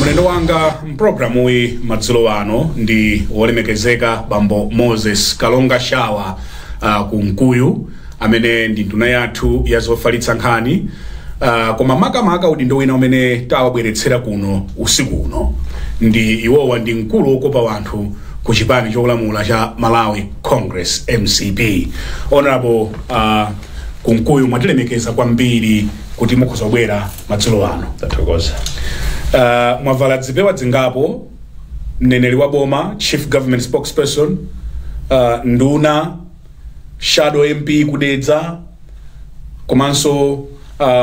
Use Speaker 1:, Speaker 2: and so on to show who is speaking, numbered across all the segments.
Speaker 1: Mlendo wanga mpulogalamuyi madzulo ano ndi wolemekezeka Bambo Moses Kalonga Shawa Kunkuyu, amene ndi nduna yathu ya zofalitsa nkhani, koma makamaka udindo wina umene tawabweretsera kuno usiku uno ndi iwowa ndi mkulu wokopa wanthu ku chipani cholamula cha Malawi Congress, MCP. Honorable Kunkuyu, mwatilemekeza kwambiri kuti mukhoza kubwera madzulo ano.
Speaker 2: Tathokoza.
Speaker 1: Mwavala zipewa zingapo: mneneri wa boma, chief government spokesperson, nduna, shadow MP kudedza, komanso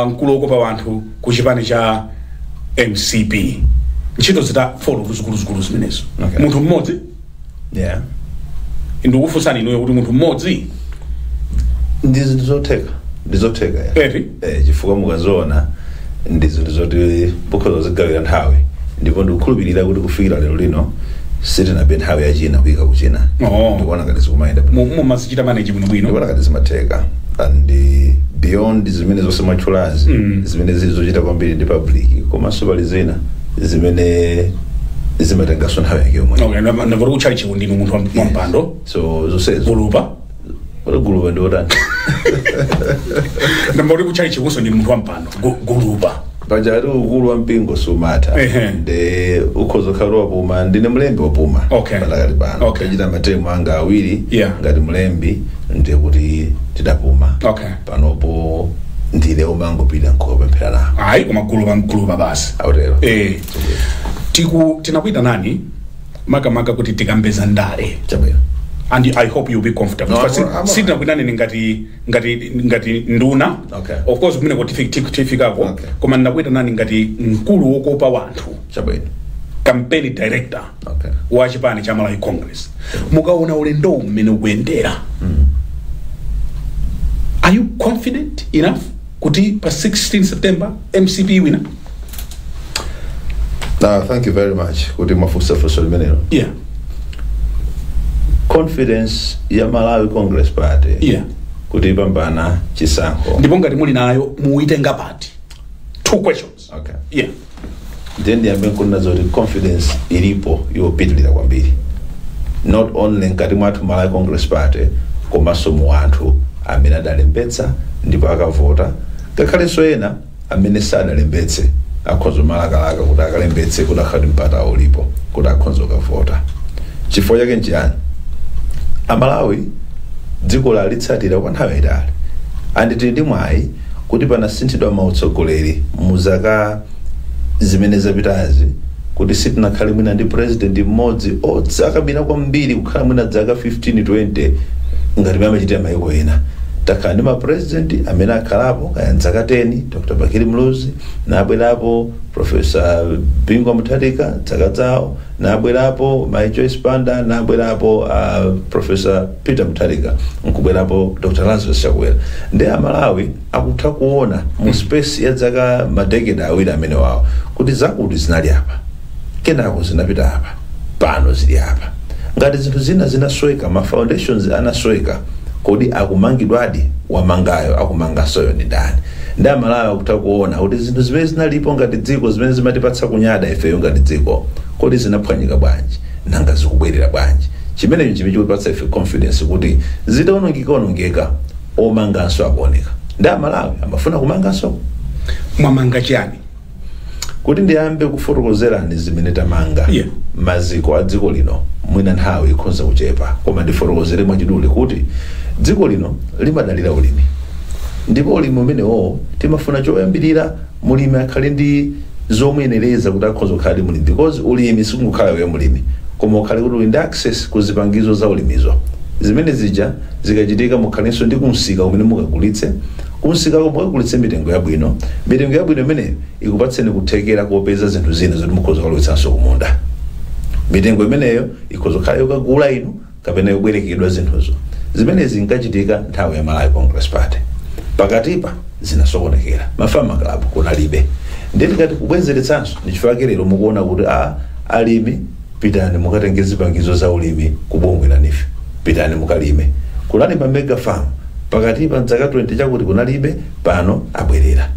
Speaker 1: mkulu wokopa wanthu ku chipani cha MCP. Ntchito zita four zikuluzikulu zimenezo. Munthu mmodzi. Ndikufunsani inuyo kuti munthu mmodzi?
Speaker 2: Ndi zinthu zotheka, ndi zotheka, yeah.
Speaker 1: Eti?
Speaker 2: Eh, chifukwa mukaziona ndi zinthu zoti mukhoza kuzigawira nthawi, ndipo ndikukhulupirira kuti kufikira lero lino sitinabe nthawi yachina kuyika kuchina. Ndikuona ngati zikumayenda bwino.
Speaker 1: Mumazichita manage bwinobwino.
Speaker 2: Ndikuona ngati zimatheka, and beyond zimene zonse mwatchulazi, zimene zili zochita kwambiri ndi public, komanso pali zina zimene zimatenganso nthawi yake yomwe.
Speaker 1: Okay, ndamva kuti ndinu munthu wa mpando.
Speaker 2: So zonsezo.
Speaker 1: Gulupa.
Speaker 2: Kuti gulupa ndi otani?
Speaker 1: Ndamva kuti kutchalichi kunso ndinu munthu wa mpando. Gulupa.
Speaker 2: Pajatu ukulu wa mpingo sumatha. Nde ukhoza kukhala wapuma. Ndine mlembi wapuma pakati pano. Tachita ma term anga awiri ngati mlembi, ndiye kuti tidapuma. Panopo ndine umangopita nkukapemphera nawo.
Speaker 1: Ayi, koma gulupa, gulupa basi.
Speaker 2: Autero.
Speaker 1: Eh, tiku tinakuita nani makamaka kuti tikambeza ndale.
Speaker 2: Chabwino.
Speaker 1: And I hope you'll be comfortable.
Speaker 2: No,
Speaker 1: But sitinakuitani ngati nduna. Of course kumene tifikako. Koma ndinakuita nani ngati mkulu wokopa wanthu, campaign director wa chipani cha Malawi Congress. Mukaona ulendo mmene ukuyendera, are you confident enough kuti pa 16 September MCP wina?
Speaker 2: Now, thank you very much kuti mwafunsa funso limenelo. Confidence ya Malawi Congress Party kuti ipambana chisankho?
Speaker 1: Ndipo ngati muli nayo, muitenga pati? Two questions.
Speaker 2: Okay. Ndiye ndiyambe nkunena zoti confidence ilipo yopitilira kwambiri, not only mkati mwathu Malawi Congress Party, komanso mu anthu amene adalembetsa ndipo akavota, ngakhalenso ena amene sadalembetse akhoza malakalaka kuti akalembetse, kuti akhale mpata ulipo kuti akhoza kukavota. Chifukwa chake nchiyani? Amalawi dziko lalitsatira kwa nthawi yayitali, and tili ndi mwayi kuti panasinthidwa mautsogoleri mu zaka zimene zapitazi, kuti sitinakhale mwina ndi president mmodzi otsakabira kwambiri kukhala mwina zaka 15, 20 ngati mmene amachitira mayiko ena. Takhala ndi ma president amene akhalapo kaya zaka 10, Dr Bakili Muluzi, nabwerapo Professor Bingu Mutharika zaka zawo, nabwerapo Mai Joyce Banda, nabwerapo Professor Peter Mutharika, nkubwerapo Dr Lazarus Chakwera. Ndi Amalawi akutha kuona mu space ya zaka, ma decade awiri amene wawo, kuti zakuti zinali apa, kenako zinapita apa, pano zili apa. Ngati zinthu zina zinasweka, ma foundations anasweka, kodi akumangidwadi? Wamangayo, akumangasoyo ndi ndani? Ndi Amalawi akutha kuona kuti zinthu zimene zinalipo ngati dziko, zimene zimatipatsa kunyada ifeyo ngati dziko, kodi zinaphwanyika bwanji? Nanga zikubwerera bwanji? Chimenecho chimene chikutipatsa ife confidence kuti zitaonongeka onongeka, omanganso akuoneka, ndi Amalawi amafuna kumanganso.
Speaker 1: Mwamanga chiyani?
Speaker 2: Kuti ndiyambe kufotokozerani zimene tamanga, maziko a dziko lino, mwina nthawi ikhoza kuchepa, koma ndifotokozere mwachidule kuti dziko lino limadalira ulimi, ndipo ulimi umenewo timafuna choyambirira mulimi akhale ndi zomuyenereza kuti akhoza kukhala ndi mulimi, because ulimi sikungokhala iwe mulimi, koma ukhale kuti uli ndi access ku zipangizo za ulimizo. Zimene zija zikachitika, mukhalenso ndi kumsika kumene mukagulitse. Kumsikako mukagulitse mitengo yabwino. Mitengo yabwino imeneyo ikupatseni kuthekera kopeza zinthu zina zoti mukhoza kukalowetsanso kumunda. Mitengo imeneyo ikhoza kukhala yokagula inu kapena yobwerekedwa. Zinthuzo zimenezi zinkachitika nthawi ya Malawi Congress Party. Pakatipa zinasokonekera, ma farmer club kunalibe. Ndiye tikati kubwezeretsanso, ndichifukwa lero mukuona kuti a alimi, pitani mukatenge zipangizo za ulimi kubungwe la NEEF, pitani mukalime. Kunali pa mega farm pakatipa mzaka 20 chakuti kunalibe, pano abwerera.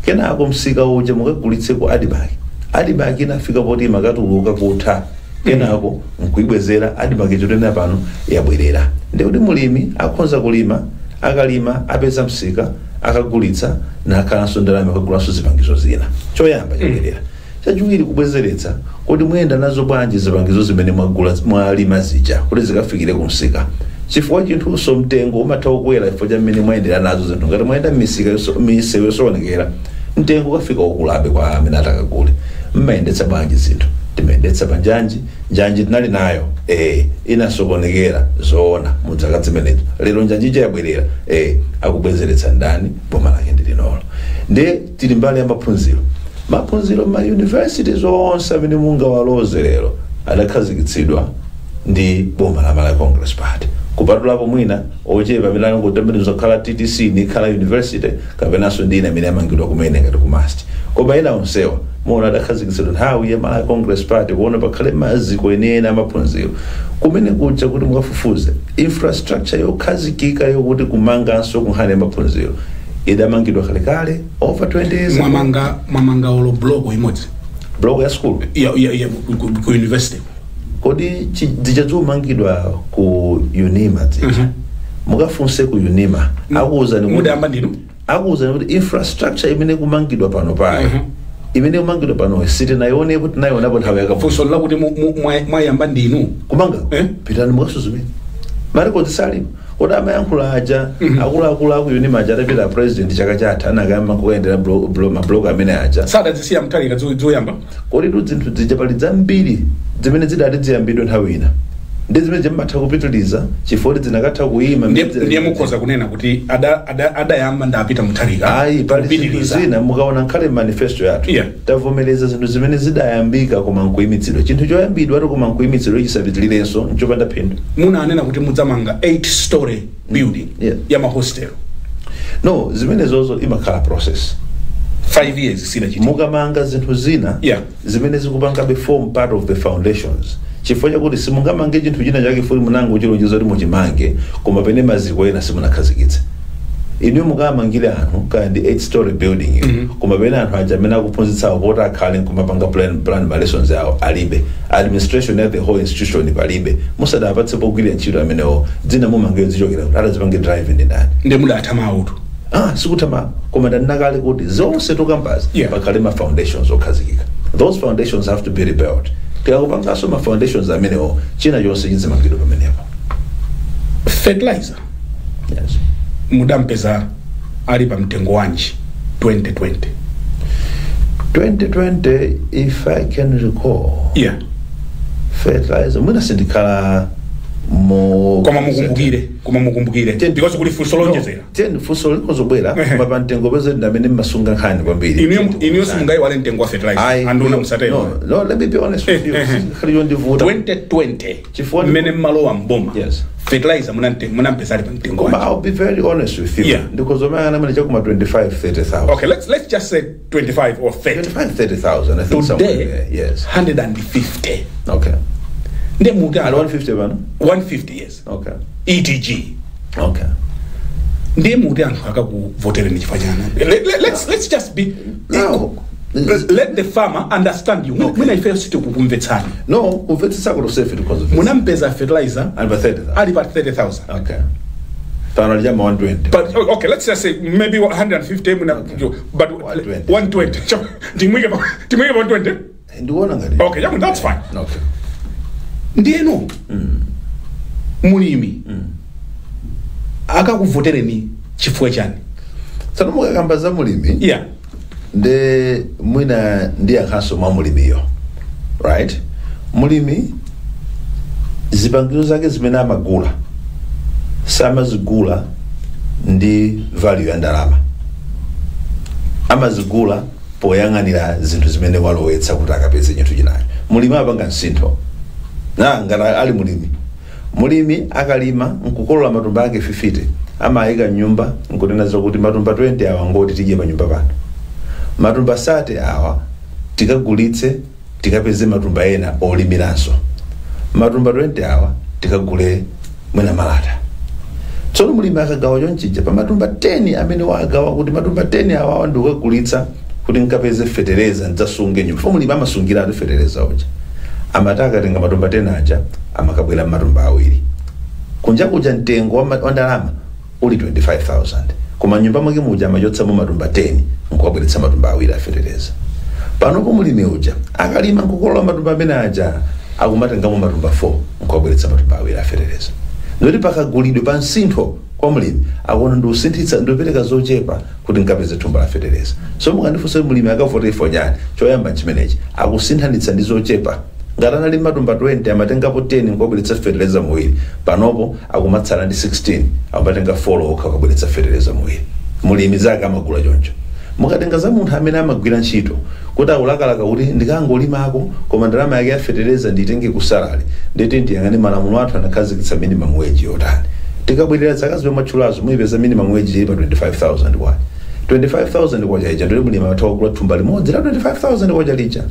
Speaker 2: Kenako msika uja mukagulitse ku ADMARC. ADMARC inafika poti imakatuluka kutha, kenako nkuibwezera ADMARC. Chotena pano yabwerera, ndikuti mulimi akhoza kulima, akalima apeza msika, akagulitsa nakhalanso ndalama, akagulanso zipangizo zina. Choyamba chabwerera. Chachiwiri, kubwezeretsa kuti muyenda nazo bwanji zipangizo zimene mwagula, mwalima zija, kuti zikafikire kumsika, chifukwa chinthuso mtengo umatha kukwera chifukwa cha mmene mwayendera nazo zinthu. Ngati mwayenda m'misika misewu yosokonekera, mtengo ukafika ukulabe kwa amene atakagule. Mmayendetsa bwanji zinthu? Timayendetsa pa njanji. Njanji tinali nayo, inasokonekera zoona mudzaka zimenezo. Lero njanji ija yabwerera. Akubwezeretsa ndani? Boma lake ndi linolo. Ndiye tili mbali ya maphunziro. Maphunziro, ma university zonse amene mungawaloze lero adakhazikitsidwa ndi boma la Malawi Congress Party, kupatulapo mwina ochepa amene anangotembenuza kukhala TTC nikhala university, kapenanso ndi ina imene amangidwa kumene ngati ku MUST. Koma ena onsewa muona adakhazikitsidwa nthawi ya Malawi Congress Party, kuona pakhale maziko enieni amaphunziro kumene kuja. Kuti mukafufuze infrastructure yokhazikika yokuti kumanganso kunkhani ya maphunziro idamangidwa kalekale, over 20 years ago.
Speaker 1: Mwamanga olo block imodzi?
Speaker 2: Block ya school?
Speaker 1: Ya ku university.
Speaker 2: Kodi zija zomangidwa ku UNIMA zija, mukafunse ku UNIMA, akuwuzani kuti
Speaker 1: Mudayamba ndinu?
Speaker 2: Akuwuzani kuti infrastructure imene kumangidwa pano payo, imene kumangidwa pano, sitinayionepo. Tinayionapo nthawi yakapo.
Speaker 1: Funso lakuti mwayamba ndinu.
Speaker 2: Kumanga?
Speaker 1: Eh?
Speaker 2: Pitani mukasuzumire, ma records salipo. Kodi amayankhula aja, akuluakulu aku UNIMA aja, atapita president chaka chatha, anakayamba kukayendera ma block amene aja.
Speaker 1: Sadazisiya Mutharika zoyamba?
Speaker 2: Kodi tu zinthu zija pali zambiri zimene zidati ziyambidwe nthawi ina ndi zimene zimatha kupitiliza chifukwa kuti zinakatha kuyima.
Speaker 1: Ndiye mukhoza kunena kuti adayamba ndapita Mutharika?
Speaker 2: Ayi, pali zinthu
Speaker 1: Kupitiliza.
Speaker 2: zina mukaona nkhale manifesto yathu, tavomereza zinthu zimene zidayambika koma nkuyimitsidwa. Chinthu choyambidwa ati koma nkuyimitsidwa chisapitilirenso nchopanda phindu.
Speaker 1: Munanena kuti mudzamanga 8 story building ya mahostel.
Speaker 2: No, zimenezozo imakhala process.
Speaker 1: 5 years sidachitika.
Speaker 2: Mukamanga zinthu zina zimene zikupangabe form part of the foundations, chifukwa chakuti simungamange chinthu china chake futi munango chilonjezo kuti muchimange, koma pene maziko ena simunakhazikitse. Inu mukamangire anthu kaya ndi 8 story building iyo, koma pene anthu aja amene akuphunzitsawo poti akhale nkumapanga plan ma lessons awo alibe, administration ya the whole institution palibe, musadapatse pogwirira ntchito amenewo, dzina mumangeyo zichokera kuti atazipange drive ndi ndani?
Speaker 1: Ndiye mudatha mautu.
Speaker 2: Ah, sikutama, koma ndanena kuti zonse tokambazi pakhale ma foundations okhazikika. Those foundations have to be rebuilt. Tikakupanganso ma foundations amenewo, china chonse chizimangidwa pamenepo.
Speaker 1: Fertilizer
Speaker 2: Yes.
Speaker 1: mudampeza ali pa mtengo wanji 2020?
Speaker 2: 2020, if I can recall, fertilizer mwina sindikhala mo
Speaker 1: Koma mukumbukire because kuli funso lonjezera.
Speaker 2: No, ten funso likozobwera. Koma pa mtengo peze ndamene mmasunga nkhani kwambiri.
Speaker 1: Inuyo simungayiwale mtengo wa fertilizer.
Speaker 2: Ayi,
Speaker 1: anduna
Speaker 2: no,
Speaker 1: musatero.
Speaker 2: No, let me be honest with you. Khali yondivuta.
Speaker 1: 2020
Speaker 2: Chifukwa
Speaker 1: mmene mmalowa mboma, fertilizer munampeza ali pa mtengo
Speaker 2: Koma
Speaker 1: wanji?
Speaker 2: I'll be very honest with you. Ndikozomanga namene chakuma 25 30,000.
Speaker 1: Okay, let's just say 25 or 30.
Speaker 2: 25 30,000, I think, somewhere
Speaker 1: Today
Speaker 2: there. Yes.
Speaker 1: 150.
Speaker 2: Okay.
Speaker 1: Ndiye muti
Speaker 2: And 150 pano?
Speaker 1: 150, yes. ETG. Ndiye muti anthu akakuvotereni chifukwa chani? Let's just be
Speaker 2: Now,
Speaker 1: let the farmer understand you. Mwina ifeyo sitikukumvetsani.
Speaker 2: No, kumvetsetsa kuti safe because of
Speaker 1: Munampeza fertilizer
Speaker 2: and pa 30,000.
Speaker 1: ali pa 30,000.
Speaker 2: Okay. Pano lijama 120.
Speaker 1: But okay, let's just say maybe 150 muna, but
Speaker 2: 120.
Speaker 1: 120, timwike pa 120.
Speaker 2: Ndikuona ngati.
Speaker 1: Okay, yeah, that's fine.
Speaker 2: Okay.
Speaker 1: Ndiyeno mulimi akakuvotereni chifukwa chani?
Speaker 2: Tsono mukakamba za mulimi, nde mwina ndiyankhanso mwa mulimiyo, right? Mulimi zipangizo zake zimene amagula samazigula ndi value ya ndalama, amazigula poyang'anira zinthu zimene walowetsa kuti akapeze chinthu chinacho. Mulimi apanga msintho na ngati ali mulimi. Mulimi akalima nkukolola matumba ake 50, amayika mnyumba nkunena zokuti matumba 20 awa ngoti tidye pa nyumba pano, matumba 30 awa tikagulitse tikapeze matumba ena olimiranso, matumba 20 awa tikagule mwina malata. Tsono mulimi akagawa chonchija pa matumba 10 amene wagawa kuti matumba 10 awawa ndikukagulitsa kuti Kuti nkapeze fetereza ndidzasunge nyumba, fo mulimi amasungiratu fetereza uja. Amati akatenga matumba 10 aja, amakabwera matumba 2. Kunja kuja mtengo wa ndalama uli 25,000, koma nyumba mwake muja amachotsamo matumba 10 nkuwabweretsa matumba 2 afetereza. Panopo mulimi uja akalima nkukolola matumba amene aja, akumatengamo matumba 4 nkuwabweretsa matumba 2 afetereza. Ndoti pakagulidwe pa msintho kwa mulimi akuona ndiusinthitsa, ndiupereka zochepa kuti nkapeze thumba la fetereza. So mukandifunsa mulimi akavota fojani, choyamba chimenechi, akusinthanitsa ndi zochepa. Ngati anali matumba 20, amatengapo 10 nkuwabweretsa fetereza muwiri. Panopo akumatsala ndi 16, amatenga 4 okha akabweretsa fetereza muwiri. Mulimi zake amagula choncho. Mukatenga za munthu amene amagwira ntchito kuti akulakalaka kuti ndikangolimako, koma ndalama yake ya fetereza nditenge ku salary, nditi ndiyang'ane malamulo athu anakhazikitsa minimum wage yotani. Tikabwerera zaka zomwe mwatchulazo, muyipeza minimum wage ili pa 25,000 kwacha. 25,000 kwacha ija ndili mulimi amatha kugula thumba limodzi la 25,000 kwacha lija.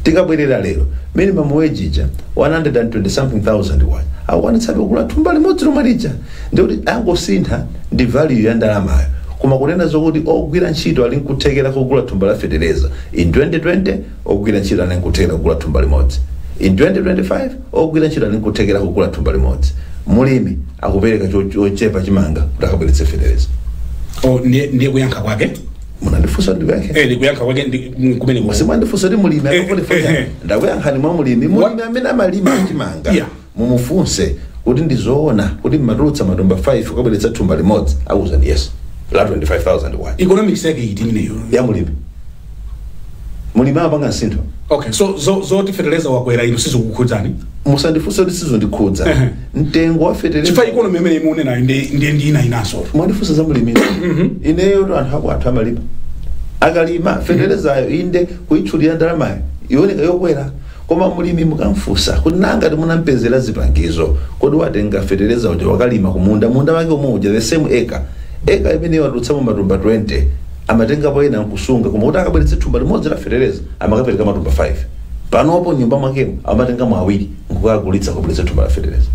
Speaker 2: Tikabwerera lero, minimum wage ija 120 something thousand kwacha, akukwanitsabe kugula thumba limodzi lomwe lija. Ndikuti angosintha ndi value ya ndalamayo, koma kunena zokuti ogwira ntchito ali nkuthekera kugula thumba la fetereza, in 2020 ogwira ntchito ali nkuthekera kugula thumba limodzi, in 2025 ogwira ntchito ali nkuthekera kugula thumba limodzi. Mulimi akupereka chochepa chimanga kuti akabweretse fetereza.
Speaker 1: Oh, ndiye kuyankha kwake.
Speaker 2: Munandifunsa, ndikuyankhe.
Speaker 1: Eh, ndikuyankha kwake kumene ku.
Speaker 2: Simwandifunsa kuti mulimi akavota
Speaker 1: eh.
Speaker 2: Ndakuyankhani mwa mulimi. Mulimi amene amalima chimanga, mumufunse kuti ndizoona kuti mmatulutsa matumba 5 kukabweretsa thumba limodzi, akuwuzani yes, la 25,000 kwacha.
Speaker 1: Economics yake iti imeneyo?
Speaker 2: Ya mulimi. Mulimi amapanga nsintho.
Speaker 1: Okay, so zoti fetereza wakwera inu sizikukhudzani?
Speaker 2: Musandifunse kuti sizondikhudza. Mtengo wa fetereza
Speaker 1: Chifukwa economy imene imunenayo ndi ina inanso.
Speaker 2: Mwandifunsa za mulimi. Ineyo anthu ako anthu amalima, akalima feterezayo, inde kuitchulira ndalamayo ioneka yokwera, koma mulimi mukamfunsa kuti nanga timunampezera zipangizo, kodi watenga fetereza uja wakalima kumunda, munda wake umwe uja, the same acre, acre imene watutsamo matumba 20, amatengapo ena nkusunga, koma kuti akabweretse thumba limodzi la fetereza amakapereka matumba 5. Panopo nyumba mwakemo amatengamo 2 nkukagulitsa kubweretsa thumba la fetereza.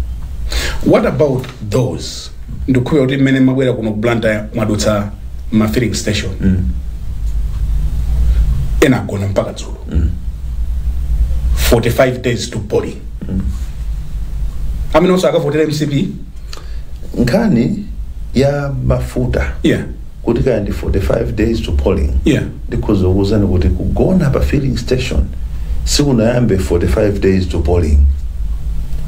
Speaker 1: What about those, ndikhuya kuti mmene mabwera kuno ku Blantyre mwadutsa ma filling station, ena agona mpaka dzulo, 45 days to polling, amene onse akavotera MCP?
Speaker 2: Nkhani ya mafuta, kuti kaya ndi 45 days to polling, ndikhoza kuwuzani kuti kugona pa filling station sikunayambe 45 days to polling.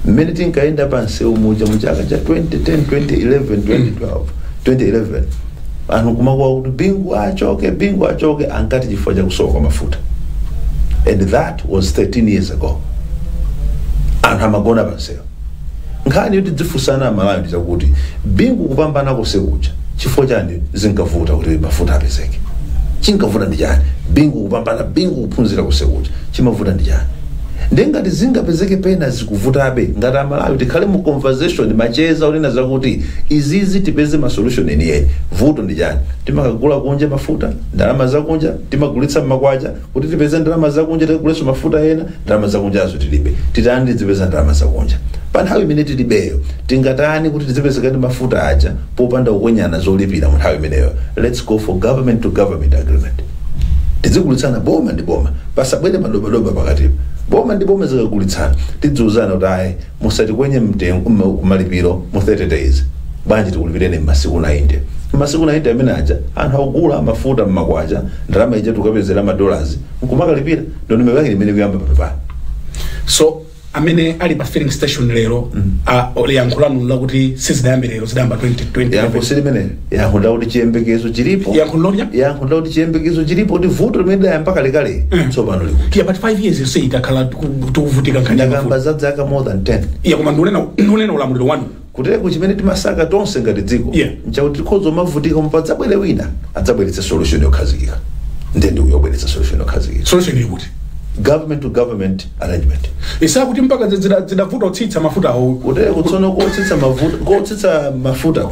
Speaker 2: Mmene tinkayenda pa msewu muja mu chaka cha 2010, 2011, 2012, 2011, anthu kumakuwa kuti Bingu achoke, Bingu achoke, ankati chifukwa chakusowa kwa mafuta, and that was 13 years ago. Anthu amagona pa msewu. Nkhani yoti dzifunsana Amalawi ndi chakuti Bingu kupambana kosekucha, chifukwa chani zinkavuta kuti mafuta apezeke? Chinkavuta ndi chani? Bingu kupambana, Bingu kuphunzira kusekucha, chimavuta ndi chani? Ndengati zingapezeke pena zikuvutabe, ngati Amalawi tikhale mu conversation, macheza unena zakuti izizi tipeze ma solution enieni. Vuto ndi chani? Timakagula kunja mafuta, ndalama zakunja timagulitsa mmakwacha kuti tipeze ndalama zakunja tikagulenso mafuta ena. Ndalama zakunjazo tilibe. Titani tizipeza ndalama zakunja? Pa nthawi imene tilibeyo, tingatani kuti tizipezekani mafuta aja popanda kukwenyana zolipira mu nthawi imeneyo? Let's go for government to government agreement. Tizigulitsana boma ndi boma, pasabwere madobadoba pakatipa. Boma ndi boma zikagulitsana, tidziuzana kuti ayi, musatikwenye mtengo malipiro mu 30 days, bwanji tikulipireni m'masiku 90? M'masiku 90 amene aja anthu akugula mafuta mmakwacha, ndalama ija tikapezera ma dollars nkumakalipira. Ndondomeko yake imene kuyamba papepani.
Speaker 1: So amene ali pa filling station lero, yankho lanu lakuti sizidayambe lero, zidayamba 2020?
Speaker 2: Yankho silimene, yankho ndakuti chiyembekezo chilipo.
Speaker 1: Yankho lolya.
Speaker 2: Yankho ndakuti chiyembekezo chilipo kuti vuto limene lidayamba kalekale tsopano likuti.
Speaker 1: Yeah, but 5 years yonse itakhala tikuvutika nkhani ya
Speaker 2: Ndakamba
Speaker 1: mafuta.
Speaker 2: za zaka more than 10.
Speaker 1: Yeah, koma ndikunena ulamuliro wanu.
Speaker 2: Kuteko chimene timasaka tonse ngati dziko nchakuti tikhoza umavutika, koma padzabwere wina adzabweretsa solution yokhazikika. Ndiye ndikuyobweretsa solution yokhazikika.
Speaker 1: Solution ili kuti?
Speaker 2: Government to government arrangement.
Speaker 1: Isakuti mpaka zidavuta kutsitsa mafuta awo.
Speaker 2: Kuteko tsono kotsitsa mafuta, kotsitsa mafuta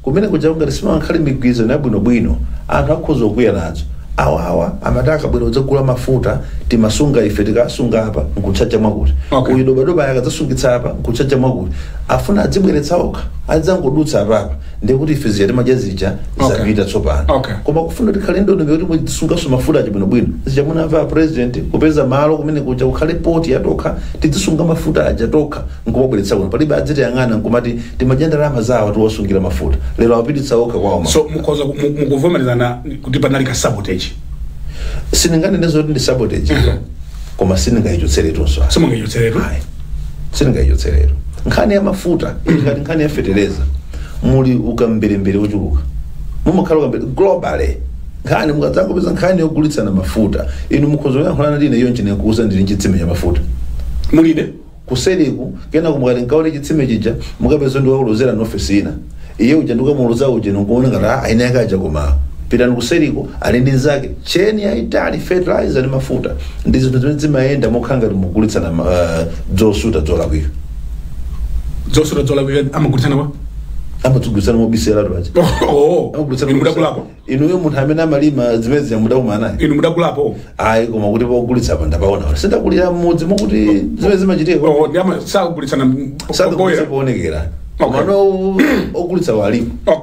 Speaker 2: kumene kuja, ngati simankhale migwirizano yabwinobwino, anthu akhoza kukwiya nazo. Awawa amati akabwera kudzagula mafuta, timasunga ife, tikasunga apa nkutchaja mwakuti, uyu dobadoba akadzasungitsa apa nkutchaja mwakuti, afuna adzibweretsa okha. Adzangodutsa apapa, ndikuti ife zija timadya zija zapita tsopano. Koma kufuna tikhale ndondomeko kuti tisungaso mafuta aja bwinobwino, zija munamva president kupeza malo kumene kuja kukhale port yatokha, tidzisunga mafuta aja tokha nkumabweretsa kuno. Palibe adzitiyang'ana nkumati timadya ndalama zawo tiwasungira mafuta, lero apititsa okha kwawo.
Speaker 1: So mukhoza mukuvomerezana kuti panali ka sabotage?
Speaker 2: Sindinganene zoti ndi sabotage, koma sindingayichotseretunso.
Speaker 1: Simungayachotseretu?
Speaker 2: Ayi, sindingayichotseretu. Nkhani ya mafuta ili ngati nkhani ya fetereza, muli ukamberembere wochuluka, mumakhala ukambere globally. Nkhani mukadzangopeza nkhani yogulitsana mafuta, inu mukhoza kuyankhulana ndine iyo nchine kuuza ndili chitsime cha mafuta.
Speaker 1: Mulibe?
Speaker 2: Kuseriku kena kumukati nkaone chitsime chija, mukapeza ndiwakulozera nofesi ina, iye uja ndikamuloza uja nikuona ngati ah, ine akaja, koma pitani kuseriko ali ndi nzake cheni yayitali. Fertilizer ndi mafuta ndi zinthu zimene zimayenda mokhala ngati mugulitsana zosuta zolakwika.
Speaker 1: Zosuta zolakwika amagulitsana kwa?
Speaker 2: Amadzigulitsana mobisera paja.
Speaker 1: Oh.
Speaker 2: Amagulitsana.
Speaker 1: Inu mudagulapo?
Speaker 2: Inuyo munthu amene amalima zimene zija mudakumana naye?
Speaker 1: Inu mudagulapo?
Speaker 2: Ayi, koma kuti pogulitsa apa ndapaona, sindakulira mmudzi mokuti zimene zimachitika.
Speaker 1: Oh, ndi ama sakugulitsana?
Speaker 2: Sakugulitsa poonekera. Komano ogulitsa walipo.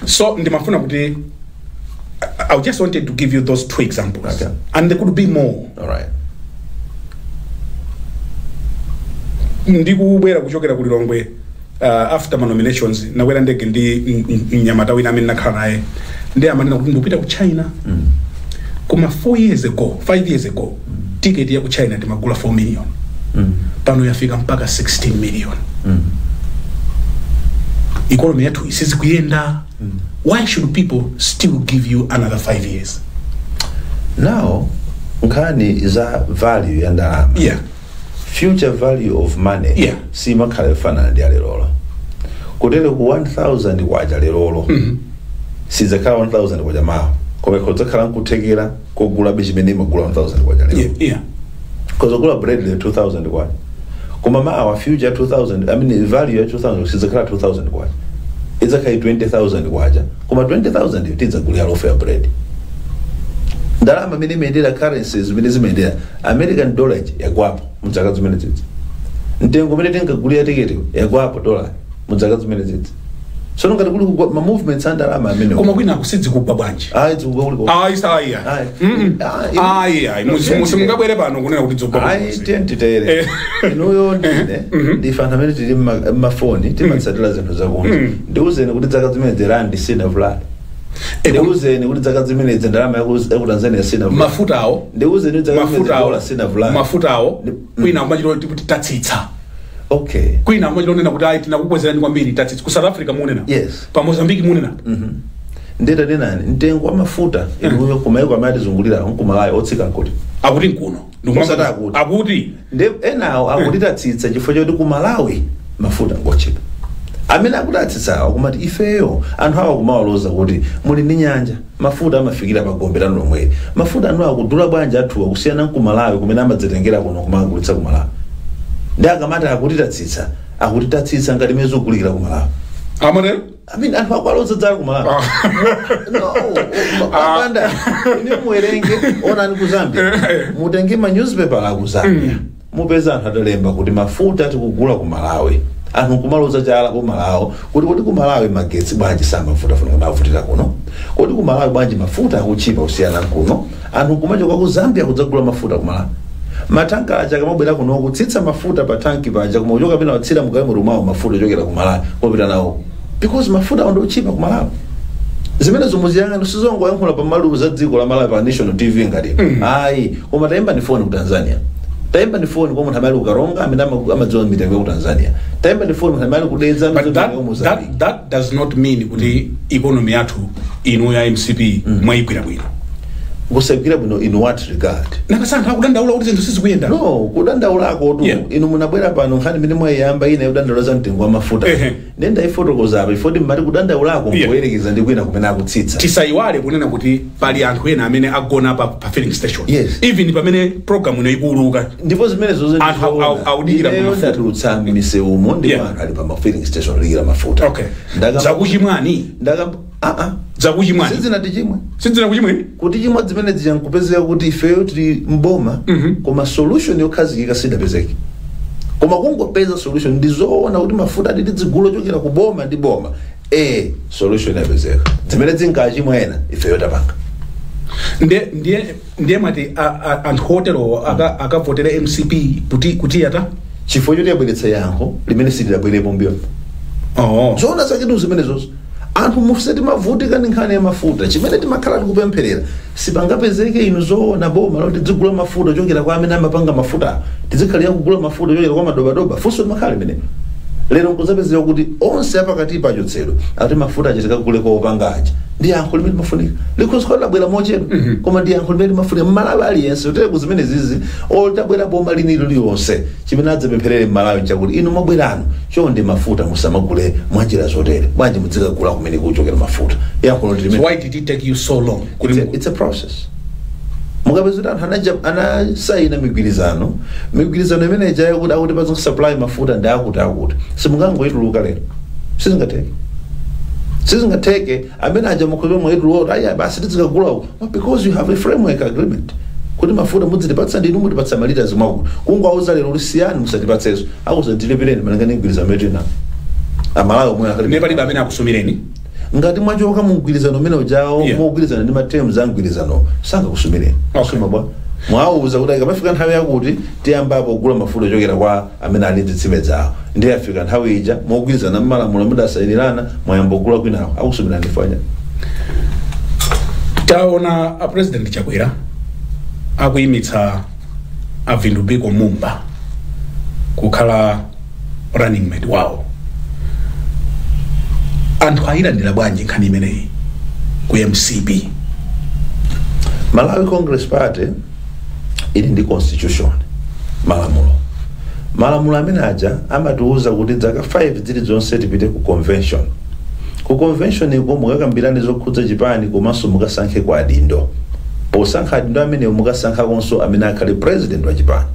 Speaker 1: So ndimafuna kuti I just wanted to give you those two examples. And there could be more.
Speaker 2: All right.
Speaker 1: Ndikubwera kuchokera ku Lilongwe after ma nominations, nakwera ndege ndi mnyamata wina amene nakhala naye, ndi amanena kuti ndikupita ku China. Koma 4 years ago, 5 years ago, ticket ya ku China timagula 4 million. Pano yafika mpaka 16 million. Economy yathu isizikuyenda. Why should people still give you another 5 years?
Speaker 2: Now nkhani za value ya ndalama, future value of money, simakhala yofanana ndi alelolo. Kutero ku 1000 kwacha lerolo sidzakhala 1000 kwacha mawa, koma ikhodzakhala nkuthekera kogulabe chimene imagula 1000 kwacha lero. Kozogula bread lero 2000 kwacha, koma mawa future 2000, I mean value ya 2000 sidzakhala 2000 kwacha, idzakhala 20,000 kwacha, koma 20,000 iyo tidzagulira loaf ya bread. Ndalama imene imayendera, currencies zimene zimayendera, American dollar yagwapo mdzaka zimene zidzi, mtengo umene tinkagulira tiketi yagwapo dollar mdzaka zimene zidzi. So ngati kuli kugwa ma movements a ndalama amene
Speaker 1: Koma kwina kusidzikugwa bwanji?
Speaker 2: Ayi, zikugwa kuliko.
Speaker 1: Ayi, ayi.
Speaker 2: Ayi.
Speaker 1: Ayi, ayi, mungabwere pano kunena kuti dzogwa.
Speaker 2: Ayi, tiye inuyo ndine ndife anthu amene tili mmafoni, timatsatira zinthu zakunja. Ndiuzeni kuti zaka zimene randi sinavulale. Ndiuzeni kuti zaka zimenezi ndalama yaku Tanzania sinavulale.
Speaker 1: Mafutawo?
Speaker 2: Ndiuzeni kuti zaka zimenezi
Speaker 1: Mafutawo?
Speaker 2: dola sinavulale.
Speaker 1: Mafutawo, kwina kumachita kuti tatsitsa. Kwina kumachita kunena kuti ayi, tinakukwezerani kwambiri, tatsitsa. Ku South Africa munena?
Speaker 2: Yes.
Speaker 1: Pa Mozambique munena?
Speaker 2: Nditanenani, mtengo wa mafuta inuyo kumayiko amene atizungulira nkumalayo otsika nkuti?
Speaker 1: Akuti nkuno.
Speaker 2: Osati akuti.
Speaker 1: Akuti.
Speaker 2: Ndi enawo akutitatsitsa chifukwa choti ku Malawi mafuta ngochepa. Amene akutatsitsawo kumati ifeyo anthu awa kumawaloza kuti muli ndi nyanja, mafuta amafikira pa gombe lanu lomweli, mafuta anu akudula bwanji athuwa kusiyana nkumalawi kumene amadzitengera kuno kumagulitsa ku Malawi? Ndi akamati akutitatsitsa, akutitatsitsa ngati imene zikugulikira ku Malawi.
Speaker 1: Amatero?
Speaker 2: I mean, anthu akwaloza dzala ku Malawi. No, apanda ine muwerenge, onani ku Zambia, mutenge ma newspaper aku Zambia, mupeza anthu atalemba kuti mafuta tikugula ku Malawi. Anthu kumaloza chala ku Malawi kuti ku Malawi magetsi bwanji samavuta funa kumavutira kuno, kuti ku Malawi bwanji mafuta akuchipa kusiyana kuno? Anthu kumachoka ku Zambia kudzagula mafuta ku Malawi. Matanka aja akamabwera kuno kutsitsa mafuta pa tanki paja, koma kuchoka pena watsira mugalimoto mwawo mafuta ochokera ku Malawi kupita nawo, because mafuta awo ndi ochipa ku Malawi. Zimene zomuziyang'ana sizongoyankhula pamalu za dziko la Malawi pa national TV ngati ayi. Koma tayimba ni foni ku Tanzania, tayimba ni foni kwa munthu amene ali ku Karonga amene amadziwa mitengo ya ku Tanzania, tayimba ni foni munthu amene ali ku Dedza
Speaker 1: But
Speaker 2: amadziwa
Speaker 1: that,
Speaker 2: mitengo ya ku Mozambique.
Speaker 1: that does not mean kuti economy yathu inu ya MCP mwayigwira bwino.
Speaker 2: Kusagwira bwino in what regard?
Speaker 1: Nakasanthu akudandaula kuti zinthu sizikuyenda.
Speaker 2: No, kudandaulako tu inu munabwera pano nkhani imene mwayiyamba ina yodandaula za mtengo wa mafuta. Ndiye ndayifotokoza apa ifoti mmati kudandaulako nkuyerekeza ndi kwina kumene akutsitsa.
Speaker 1: Tisayiwale kunena kuti pali anthu ena amene agona pa filling station. Even pamene program ino ikuuluka,
Speaker 2: Ndipo zimene zozo
Speaker 1: anthu awudikira
Speaker 2: ineyo
Speaker 1: mafuta.
Speaker 2: Ndatulutsa m'misewumo ndipo anthu ali pa ma filling station odikira mafuta.
Speaker 1: Zakuchimwani.
Speaker 2: Ndaka ah ah.
Speaker 1: Zakuchimwani.
Speaker 2: Sizinati chimwe.
Speaker 1: Sidzina kuchimweni.
Speaker 2: Kuti chimwe zimene zija nkupezeka kuti ifeyo tili mboma, koma solution yokhazikika sidapezeke. Koma kungopeza solution, ndizoona kuti mafuta ati tizigula ochokera ku boma ndi boma, solution yapezeka. Zimene zinkachimwa ena, ifeyo tapanga.
Speaker 1: Ndiye mwati anthu oterowo akavotere MCP kuti yata?
Speaker 2: Chifukwa choti yabweretsa yankho limene silidabwerepo mbuyo. Zoona zaketu zimenezozo. Anthu mufuse timavutika ndi nkhani ya mafuta. Chimene timakhala tikupempherera, sipangapezeke inu zoona boma loti tizigula mafuta ochokera kwa amene amapanga mafuta, tizikhalira kugula mafuta ochokera kwa madobadoba? Funso limakhala limene. Lero nkuzapezeka kuti onse apakati pachotsedwa, ati mafuta aja tikagule kwa opanga aja. Ndi yankho limene limafunika. Likhoza labwera mochedwa, koma ndi yankho limene limafunika Mmalawi aliyense. Utere kuzimene zizi otabwera boma linilo lilonse, chimene adzapempherere Mmalawi nchakuti inu mwabwerano, chonde mafuta musamagule mwanjira zotere, bwanji muzikagula kumene kuchokera mafuta? Yankho ndi
Speaker 1: So
Speaker 2: limene.
Speaker 1: why did it take you so long kuti
Speaker 2: It's a process. Mukapeza kuti anthu anasayina migwirizano imene ijayo kuti akuti paza supply mafuta ndi akuti simungangoyituluka lero, sizingatheke, sizingatheke. Amene aja mukhoza mwayituluka, aya basi tizikagula uko, because you have a framework agreement kuti mafuta mudzitipatsa ndinu, mutipatsa ma litres mwakuti. Kungowauza lero kuti siyani, musatipatsenso, akuzandilephereni malinga ndi mgwirizano imene tinawo Amalawi omwe akali.
Speaker 1: Ndiye palibe amene akusumireni?
Speaker 2: Ngati mwachoka mu mgwirizano umene ujawo mogwirizana ndi ma terms a mgwirizano, sangakusumireni. Suma bwa mwawuza kuti ikamafika nthawi yakuti tiyambapo kugula mafuta ochokera kwa amene ali ndi zitsime zawo, ndiye afika nthawi ija, mogwirizana mmalamulo mudasayinirana, mwayamba kugula kwinawo, akusumirani fanya?
Speaker 1: Taona a President Chakwera akuyimitsa a Vitumbiko Mumba kukhala running mate wawo. Anthu ayilandira bwanji nkhani imeneyi ku MCP?
Speaker 2: Malawi Congress Party ili ndi constitution, malamulo. Malamulo amene aja amatiuza kuti zaka 5 zilizonse tipite ku convention. Ku convention iko mukakambirane zokhudza chipani, komanso mukasankhe kwa adindo. Posankha adindo amenewo, mukasankhakonso amene akhale president wa chipani.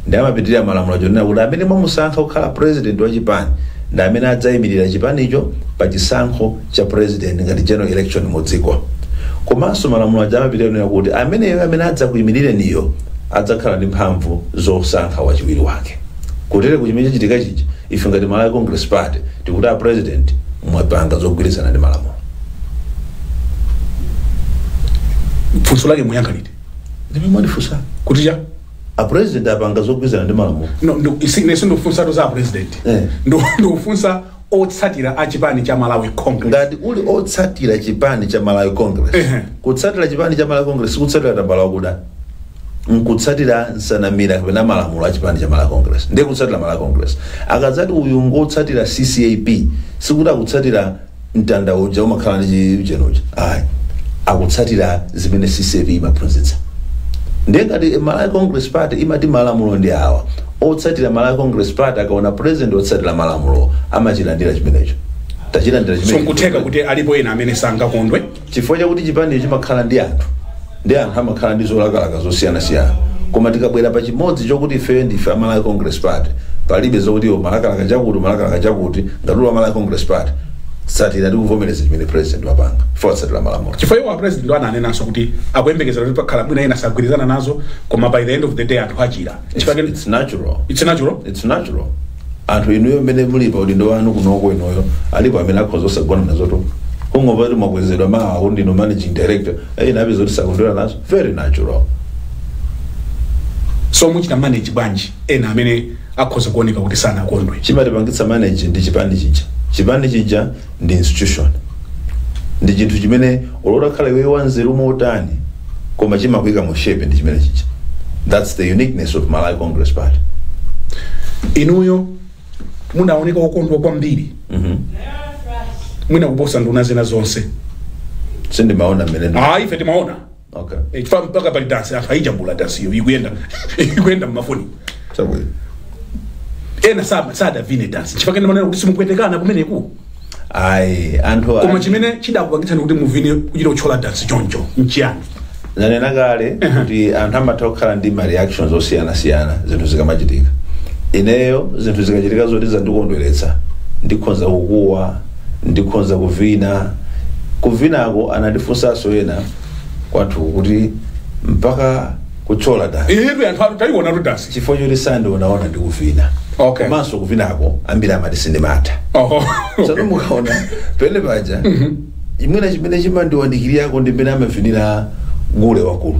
Speaker 2: Ndi amapitirira malamulo achonena kuti amene mwamusankha kukhala president wa chipani ndi amene adzayimirira chipanicho pa chisankho cha president ngati general election mu dziko. Komanso malamulo aja amapitirira kunena kuti ameneyo amene adzakuyimirireniyo adzakhala ndi mphamvu zosankha wachiwiri wake. Kutere kuchimene chachitika chichi, ife ngati Malawi Congress Party tikuti a president mwapanga zogwirizana ndi malamulo.
Speaker 1: Funso lake muyankha liti?
Speaker 2: Ndimene mwandifunsa.
Speaker 1: Kuti cha?
Speaker 2: A president apanga zogwirizana ndi malamulo.
Speaker 1: No, inenso ndikufunsatu za president. Ndikufunsa otsatira a chipani cha Malawi Congress.
Speaker 2: Ngati uli otsatira chipani cha Malawi Congress, kutsatira chipani cha Malawi Congress sikutsatira tambala wakuda, nkutsatira nsanamira kapena malamulo a chipani cha Malawi Congress. Ndiye kutsatira Malawi Congress. Akadzati uyu ngotsatira CCAP, sikuti akutsatira mtanda uja umakhala ndi chichenuja, ayi, akutsatira zimene CCAP imaphunzitsa. Ndiye ngati Malawi Congress Party imati malamulo ndi awa, otsatira Malawi Congress Party akaona president otsatira malamulo amachilandira chimenecho. Tachilandira
Speaker 1: So
Speaker 2: chimenecho.
Speaker 1: nkutheka kuti alipo ena amene sangakondwe?
Speaker 2: Chifukwa chakuti chipanicho chimakhala ndi anthu, ndi anthu amakhala ndi zolakalaka zosiyanasiyana. Koma tikabwera pa chimodzi chokuti ifeyo ndife a Malawi Congress Party, palibe zokuti iwo malakalaka chakuti, malakalaka chakuti. Ngati uli wa Malawi Congress Party, tsatira ndi kuvomereza chimene president wapanga, chifukwa watsatira malamulo.
Speaker 1: Chifukwa iwo a president ananenanso kuti akuyembekezera kuti pakhala mwina ena sagwirizana nazo, koma by the end of the day anthu achira.
Speaker 2: It's natural.
Speaker 1: It's natural.
Speaker 2: It's natural. Anthu inuyo mmene muli pa udindo wanu kunoko, inuyo alipo amene akhoza osagona nazo, kungomva kuti mwakwezedwa mawa kuti ndinu managing director, ena apeza kuti sakondwera nazo. Very natural.
Speaker 1: So muchita manage bwanji ena amene akhoza kuoneka kuti sanakondwe?
Speaker 2: Chimatipangitsa manage ndi chipani chija. Chipani chija ndi institution, ndi chinthu chimene ulotakhala iwe wanzeru motani, koma chimakuyika mu shape ndi chimene chija. That's the uniqueness of Malawi Congress Party.
Speaker 1: Inuyo munaoneka okondwa kwambiri, mwina kuposa nduna zina zonse.
Speaker 2: Sindimaona mmene.
Speaker 1: Ah, ife timaona. Chifukwa mpaka pali dansi, anthu ayijambula dansiyo, ikuyenda mmafoni.
Speaker 2: Chabwino.
Speaker 1: Ena sadavine dansi, chifukwa kene manena kuti simukwetekana kumeneku.
Speaker 2: Ayi, anthu
Speaker 1: Koma chimene chidakupangitsani kuti muvine, kuchita kuthyola dansi choncho, nchiyani?
Speaker 2: Nanena kale kuti anthu amatha kukhala ndi ma reactions osiyanasiyana zinthu zikamachitika. Ineyo zinthu zikachitika zoti zandikondweretsa, ndikhonza kukuwa, ndikhonza kuvina. Kuvinako anandifunsanso ena kwathu kuti mpaka kuthyola dansi?
Speaker 1: Iyetu anthu atu tayiona tu dansi.
Speaker 2: Chifukwa choti sandionaona ndikuvina. Komanso kuvinako ambiri amati sindimatha. Tsono mukaona pene paja, imwena chimene chimandiwandikiriyako ndi mmene amavinira gule wakulu.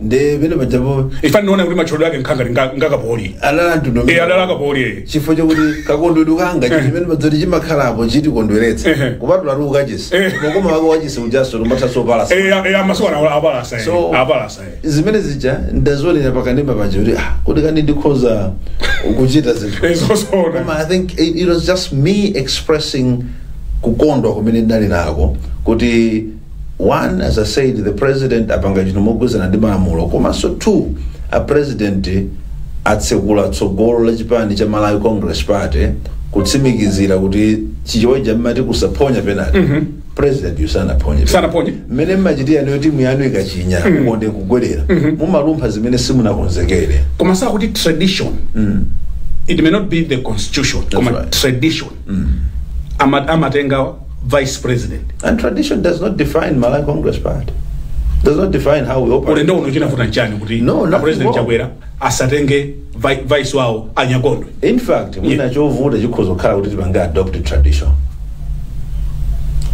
Speaker 2: Nde pene pajapo
Speaker 1: Ifa ndiona kuti matchulidwe ake nkhanga ngakapoli.
Speaker 2: Alala mtundu.
Speaker 1: Alala akapoli.
Speaker 2: Chifukwa chokuti kakondwedwe kanga, chimene madzoti chimakhalapo chitikondweretsa, kupatula tu ukachisi, mokoma wake wachisi ujaso tumathaso palasa.
Speaker 1: Amasuku ana apalasa. Apalasa.
Speaker 2: Zimene zija ndazionera pakandimba paja kuti ah, kuti kani ndikhoza kuchita zinthu.
Speaker 1: Zosona.
Speaker 2: Koma I think it was just me expressing kukondwa kumene ndinali nako kuti, one, as I said, the president apanga chinthu mogwirizana ndi malamulo, komanso two, a president atsekula tsogolo la chipani cha Malawi Congress Party, kutsimikizira kuti chichoja mmati kusaphonya penalty, president yusanaphonye.
Speaker 1: Sanaphonye.
Speaker 2: Mmene mmachitira niyo timu yanu ikachinya, mukonde kugwerera, mumalumpha zimene simunakonzekere.
Speaker 1: Koma sakuti tradition, it may not be the constitution, koma tradition amatenga vice president.
Speaker 2: And tradition does not define Malawi Congress Party, does not define how we operate.
Speaker 1: Ulendo uno chinavuta nchani kuti
Speaker 2: No,
Speaker 1: a
Speaker 2: nothing
Speaker 1: president
Speaker 2: wrong.
Speaker 1: Chakwera asatenge vice wawo anyakondwe?
Speaker 2: In fact, mwina chovuta chikhoza kukhala kuti tipange adopt tradition,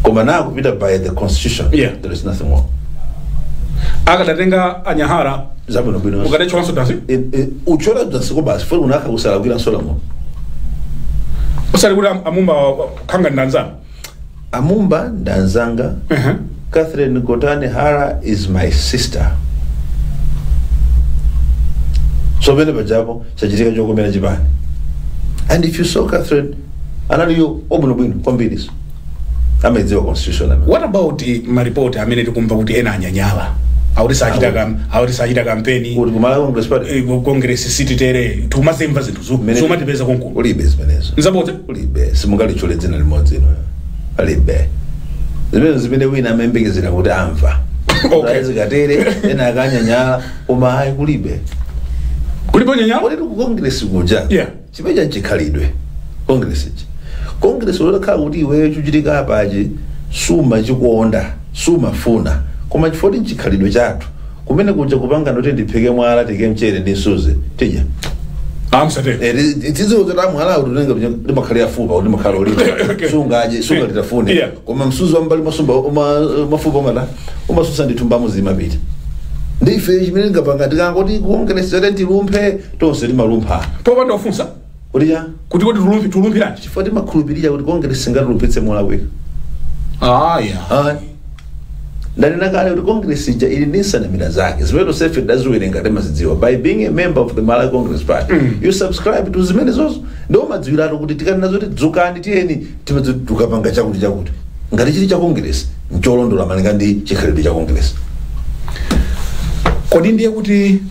Speaker 2: koma na kupita by the constitution, there is nothing wrong.
Speaker 1: Akadatenga anyahara
Speaker 2: Zabwinobwino.
Speaker 1: Ukadachwanso dansi.
Speaker 2: Uchola dansiko basi fo unakha kusalakwira Solomon.
Speaker 1: Usali kuti amumba khanga ndanzana.
Speaker 2: Amumba ndanzanga. Catherine Gotani Hara is my sister, so pene pajapo chachitika chokomera chipani. And if you saw Catherine, analiyo obwinobwino kwambiriso, amadziwa constitution amene.
Speaker 1: What about maripoti amene tikumva kuti ena anyanyala, akuti sachita akuti sachita kampeni?
Speaker 2: Kuti kumalawi Congress Party?
Speaker 1: Congress sititere, tikumazimva zinthu zomatipeza konkuno.
Speaker 2: Ulibe zimenezo.
Speaker 1: Nzabodza.
Speaker 2: Ulibe, simungalitchule dzina limodzi ino, alibe zimene zimene wina amayembekezera kuti amva. Zikatere ena akanyanyala, koma hayi, kulibe.
Speaker 1: Kulibe nyanyala.
Speaker 2: Kodi ku Congress kuja, chimeja nchikhalidwe Congress ichi, Congress utakhala kuti iweyo chuchitika apachi sumachikuonda, sumafuna, koma chifukwa nchikhalidwe chathu kumene kuja kupanga ndoti ndiphike mwala tike mchere ndi msuzi tidya.
Speaker 1: Amsate.
Speaker 2: Tiziwozera mwala kuti unenge limakhalira fupa kuti makhala ulipo, sungaje sungalitafune, koma msuzi wambali masumba mafupa umata umasusa ndithu mbamu zimapita. Ndi ife chimene ngapanga tikangoti kuongeresa tilumphe tonse, timalumpha.
Speaker 1: Popanda ufunsa.
Speaker 2: Kuti cha?
Speaker 1: Kuti tulumphiranji?
Speaker 2: Chifukwa timakhulupirira kuti Congress singatulumpitse molakwika.
Speaker 1: Aya.
Speaker 2: Ayi, ndanena kale kuti Congress ija ili ndi nsanamira zake zimene tonsefe tidaziwerenga, timazidziwa. By being a member of the Malawi Congress Party, you subscribe to zimene zozo, ndiwo madziwiratu kuti tikanena zoti dzukani tiyeni, timadzi tukapanga chakuti chakuti ngati chili cha Congress ncholondola malinga ndi chikhalidwe cha Congress.
Speaker 1: Kodi ndiye kuti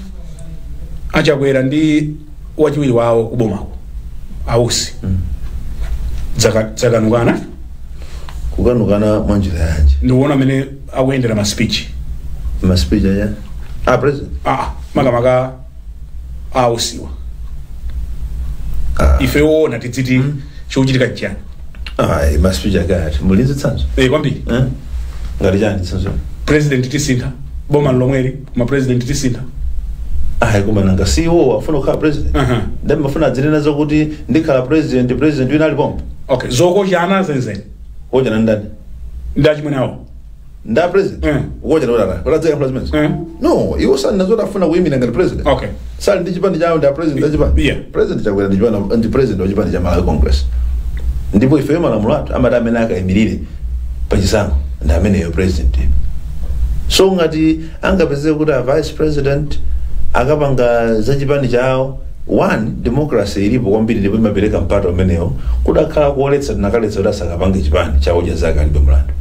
Speaker 1: achakwera ndi wachiwiri wawo kubomako ausi dzakanukana?
Speaker 2: Kukanukana mwanjira yanji?
Speaker 1: Ndikuona amene akuyendera ma speech.
Speaker 2: Ma speech aya ah president?
Speaker 1: Ah, makamaka ausiwa. Ife woona tidziti chikuchitika nchiyani?
Speaker 2: Ayi, ma speech akati mulinzi tsanzo.
Speaker 1: Kwambiri.
Speaker 2: Eh? Ngati chani tsanzo?
Speaker 1: President tisintha boma lomweli, koma president tisintha.
Speaker 2: Ayi, koma nanga siwo afuna kukhala president? Ndi mafuna adzinena zokuti ndikhala president, president wina alipompo.
Speaker 1: Okay, zokochana zenzeni.
Speaker 2: Kochana ndani?
Speaker 1: Ndi achimwene awo.
Speaker 2: Nda president? Ukochana kuti atani? Kuti adzeka zimenezo? No, iwo sali nazo afuna kuyimira ngati president. Sali ndi chipani chawo, ndi a president a chipani. President Chakwera ndi chipani, ndi president wa chipani cha Malawi Congress, ndipo ifeyo malamulo athu amati amene akayimirire pachisankho ndi ameneyo president. So ngati angapezeke kuti a vice president akapanga za chipani chawo, one, democracy ilipo kwambiri ndipo imapereka mpata umenewo. Kudakhala kuoletsa, tinakaletsa kuti asakapange chipani chawo cha zake, alibe mlandu.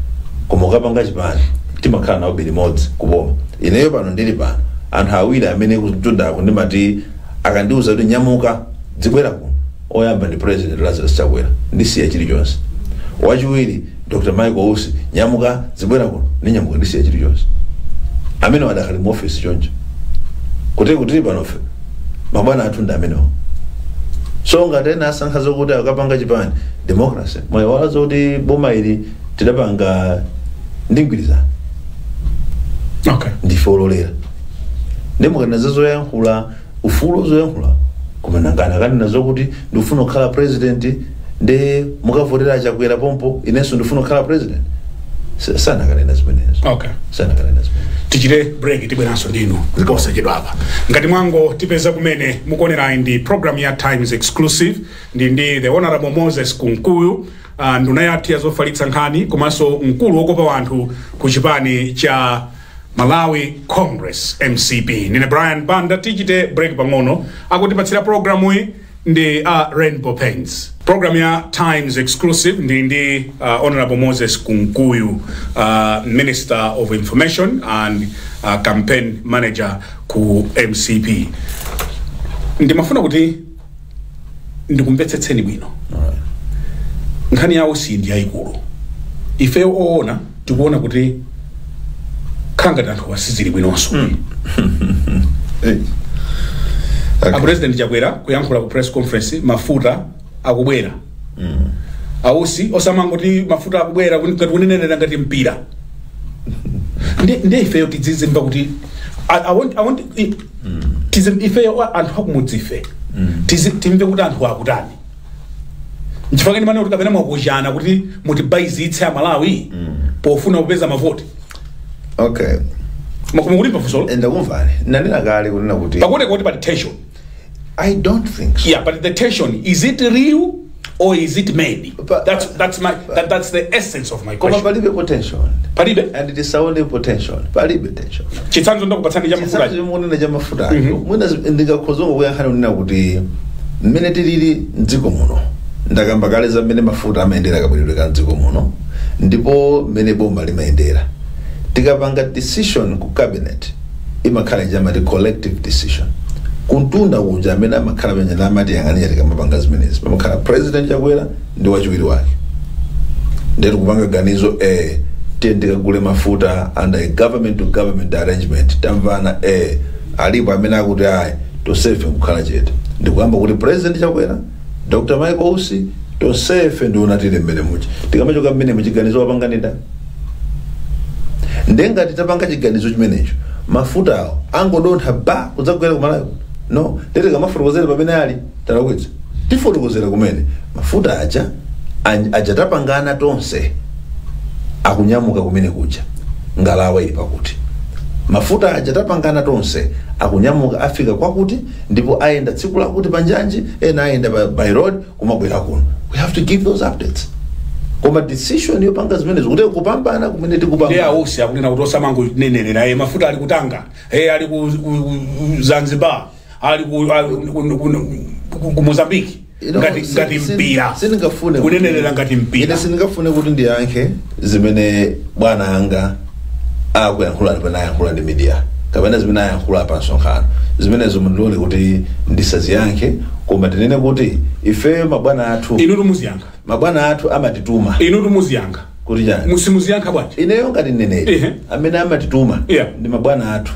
Speaker 2: Koma ukapanga chipani, timakhala nawo limodzi kuboma. Ineyo pano ndili pano, anthu awiri amene kutundako ndimati akandiuza kuti nyamuka dzibwera kuno, oyamba ndi President Lazarus Chakwera, ndisiya chilichonse. Wachiwiri Dr Michael Usi, nyamuka dzibwera kuno, ndinyamuka ndisiya chilichonse. Amene wadakali mu office choncho kuti tili panofe, mabwana athu ndi amenewo. So ngati ena asankha zokuti akapanga chipani, democracy mwayiwala zokuti boma ili tidapanga ndi mgwirizano. Ndife ololera, ndi mukanaza zoyankhula, ufulu zoyankhula. Koma nangana kanena zokuti ndifuna kukhala president, nde mukavotera Chakwera pompo, inenso ndifuna kukhala president? Sanakanena zimenezo. Sanakanena zimenezo.
Speaker 1: Tichite break, tibweranso ndinu posachedwa apa. Ngati mwango tipeza kumene mukuonerayi, ndi program ya Times Exclusive. Ndi the Honorable Moses Kunkuyu, nduna yathu ya zofalitsa nkhani komanso mkulu wokopa wanthu ku chipani cha Malawi Congress, MCP. Ndine Brian Banda. Tichite break pang'ono. Akutipatsira programu iyi ndi Rainbow Paints. Program ya Times Exclusive, ndi Honorable Moses Kunkuyu, Minister of Information and campaign manager ku MCP. Ndimafuna kuti ndikumvetsetseni bwino. Nkhani yawo si ndi yayikulu. Ifeyo oona tikuona kuti khangati anthu asizili bwinonso. A President Chakwera kuyankhula ku press conference, mafuta akubwera. Ausi osamangoti mafuta akubwera ngati kunenenera ngati mpira. Ndi ifeyo tidzizimva kuti I want, ifeyo anthu akumudzi ife timve kuti anthu akutani. Nchifukwa ndimane kuti kapena mwakuchana kuti mutibayizitse Amalawi pofuna kupeza mavoti. Mukulimva funsolo?
Speaker 2: Ndakumvani. Nanena kale kunena kuti
Speaker 1: Pakuti kuti pali tension.
Speaker 2: I don't think so.
Speaker 1: Yeah, but the tension, is it real or is it made? That's the essence of my
Speaker 2: Koma
Speaker 1: question.
Speaker 2: palibe potential.
Speaker 1: Palibe.
Speaker 2: And tisaone potential, palibe tension.
Speaker 1: Chitsanzo ndakupatsani cha mafuta.
Speaker 2: Chitsanzo munena cha mafuta, mwina ndingakhozonga kuyankhani kunena kuti mmene tilili mdziko muno, ndakamba kale za mmene mafuta amayendera, kabweredwe ka mdziko muno, ndipo mmene boma limayendera. Tikapanga decision ku cabinet, imakhala chamati collective decision. Kuntunda kuja amene amakhala penye amati yang'anira tikamapanga zimenezi, pamakhala President Chakwera ndi wachiwiri wake. Ndetu kupanga ganizo, tiye tikagule mafuta under a government to government arrangement, tamvana, alipo amene akuti ayi, tonsefe kukhala chete ndikuyamba kuti President Chakwera, Dr Michael Usi, tonsefe ndiona tili mmene muchi. Tikamachoka mmene muchiganizo wapanga ndani? Ndengati tapanga chiganizo chimenecho, mafutawo angodontha ba kudzagwera kumalawi? No. Ndete kamafotokozera pamene ali talakwitsa, tifotokozera kumene mafuta aja aja tapangana tonse akunyamuka kumene kuja, ngalawa ili pakuti, mafuta aja tapangana tonse akunyamuka, afika kwakuti, ndipo ayenda tsiku lakuti panjanji, ena ayenda by road kumabwera kuno. We have to give those updates, koma decision yopanga zimenezo kuti kupambana kumene
Speaker 1: Ndiye
Speaker 2: tikupambana.
Speaker 1: Ausi akunena kuti osamangonenera, mafuta ali kutanga, ali ku Zanzibar, ali ku Mozambique. Ngati ngati mpira.
Speaker 2: Sindingafune
Speaker 1: Kunenenera ngati mpira.
Speaker 2: Ine sindingafune kuti ndiyankhe zimene bwana anga akuyankhula kapena ayankhula ndi media kapena zimene ayankhula pa msonkhano. Zimenezo mundilole kuti ndisaziyankhe, koma tinene kuti ifeyo mabwana athu
Speaker 1: Inu tumuziyankha.
Speaker 2: Mabwana athu amatituma.
Speaker 1: Inu tumuziyankha.
Speaker 2: Kuti chani?
Speaker 1: Musimuziyankha bwanji?
Speaker 2: Ineyo ngati mneneri, amene amatituma ndi mabwana athu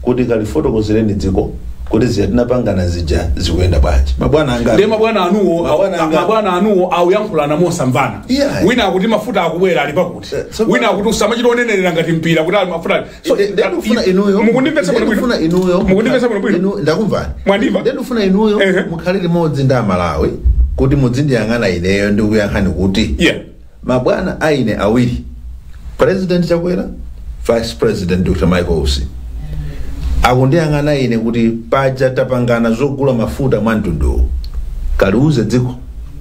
Speaker 2: kuti kalifotokozereni dziko kuti zija tinapangana zija zikuyenda bwanji. Mabwana anga
Speaker 1: Ndiye mabwana anuwo
Speaker 2: Mabwana
Speaker 1: mabwana anuwo auyankhulana mosamvana. Wina akuti mafuta akubwera, ali pakuti.
Speaker 2: So
Speaker 1: Wina akuti usamachita onenerera ngati mpira kuti ali mafuta so
Speaker 2: Ndikufuna inuyo
Speaker 1: Mukundimvetsa bwino bwino?
Speaker 2: Ndikufuna inuyo
Speaker 1: Mukundimvetsa bwino bwino?
Speaker 2: Ndakumvani.
Speaker 1: Mwandimva?
Speaker 2: Ndikufuna inuyo mukhale limodzi ndi Amalawi kuti muzindiyang'ana ineyo ndikuyankhani kuti mabwana aine awiri, President Chakwera, Vice President Dr Michael Usi, akundiyang'ana ine kuti paja tapangana zogula mafuta mwa mtunduwu, kaliuze dziko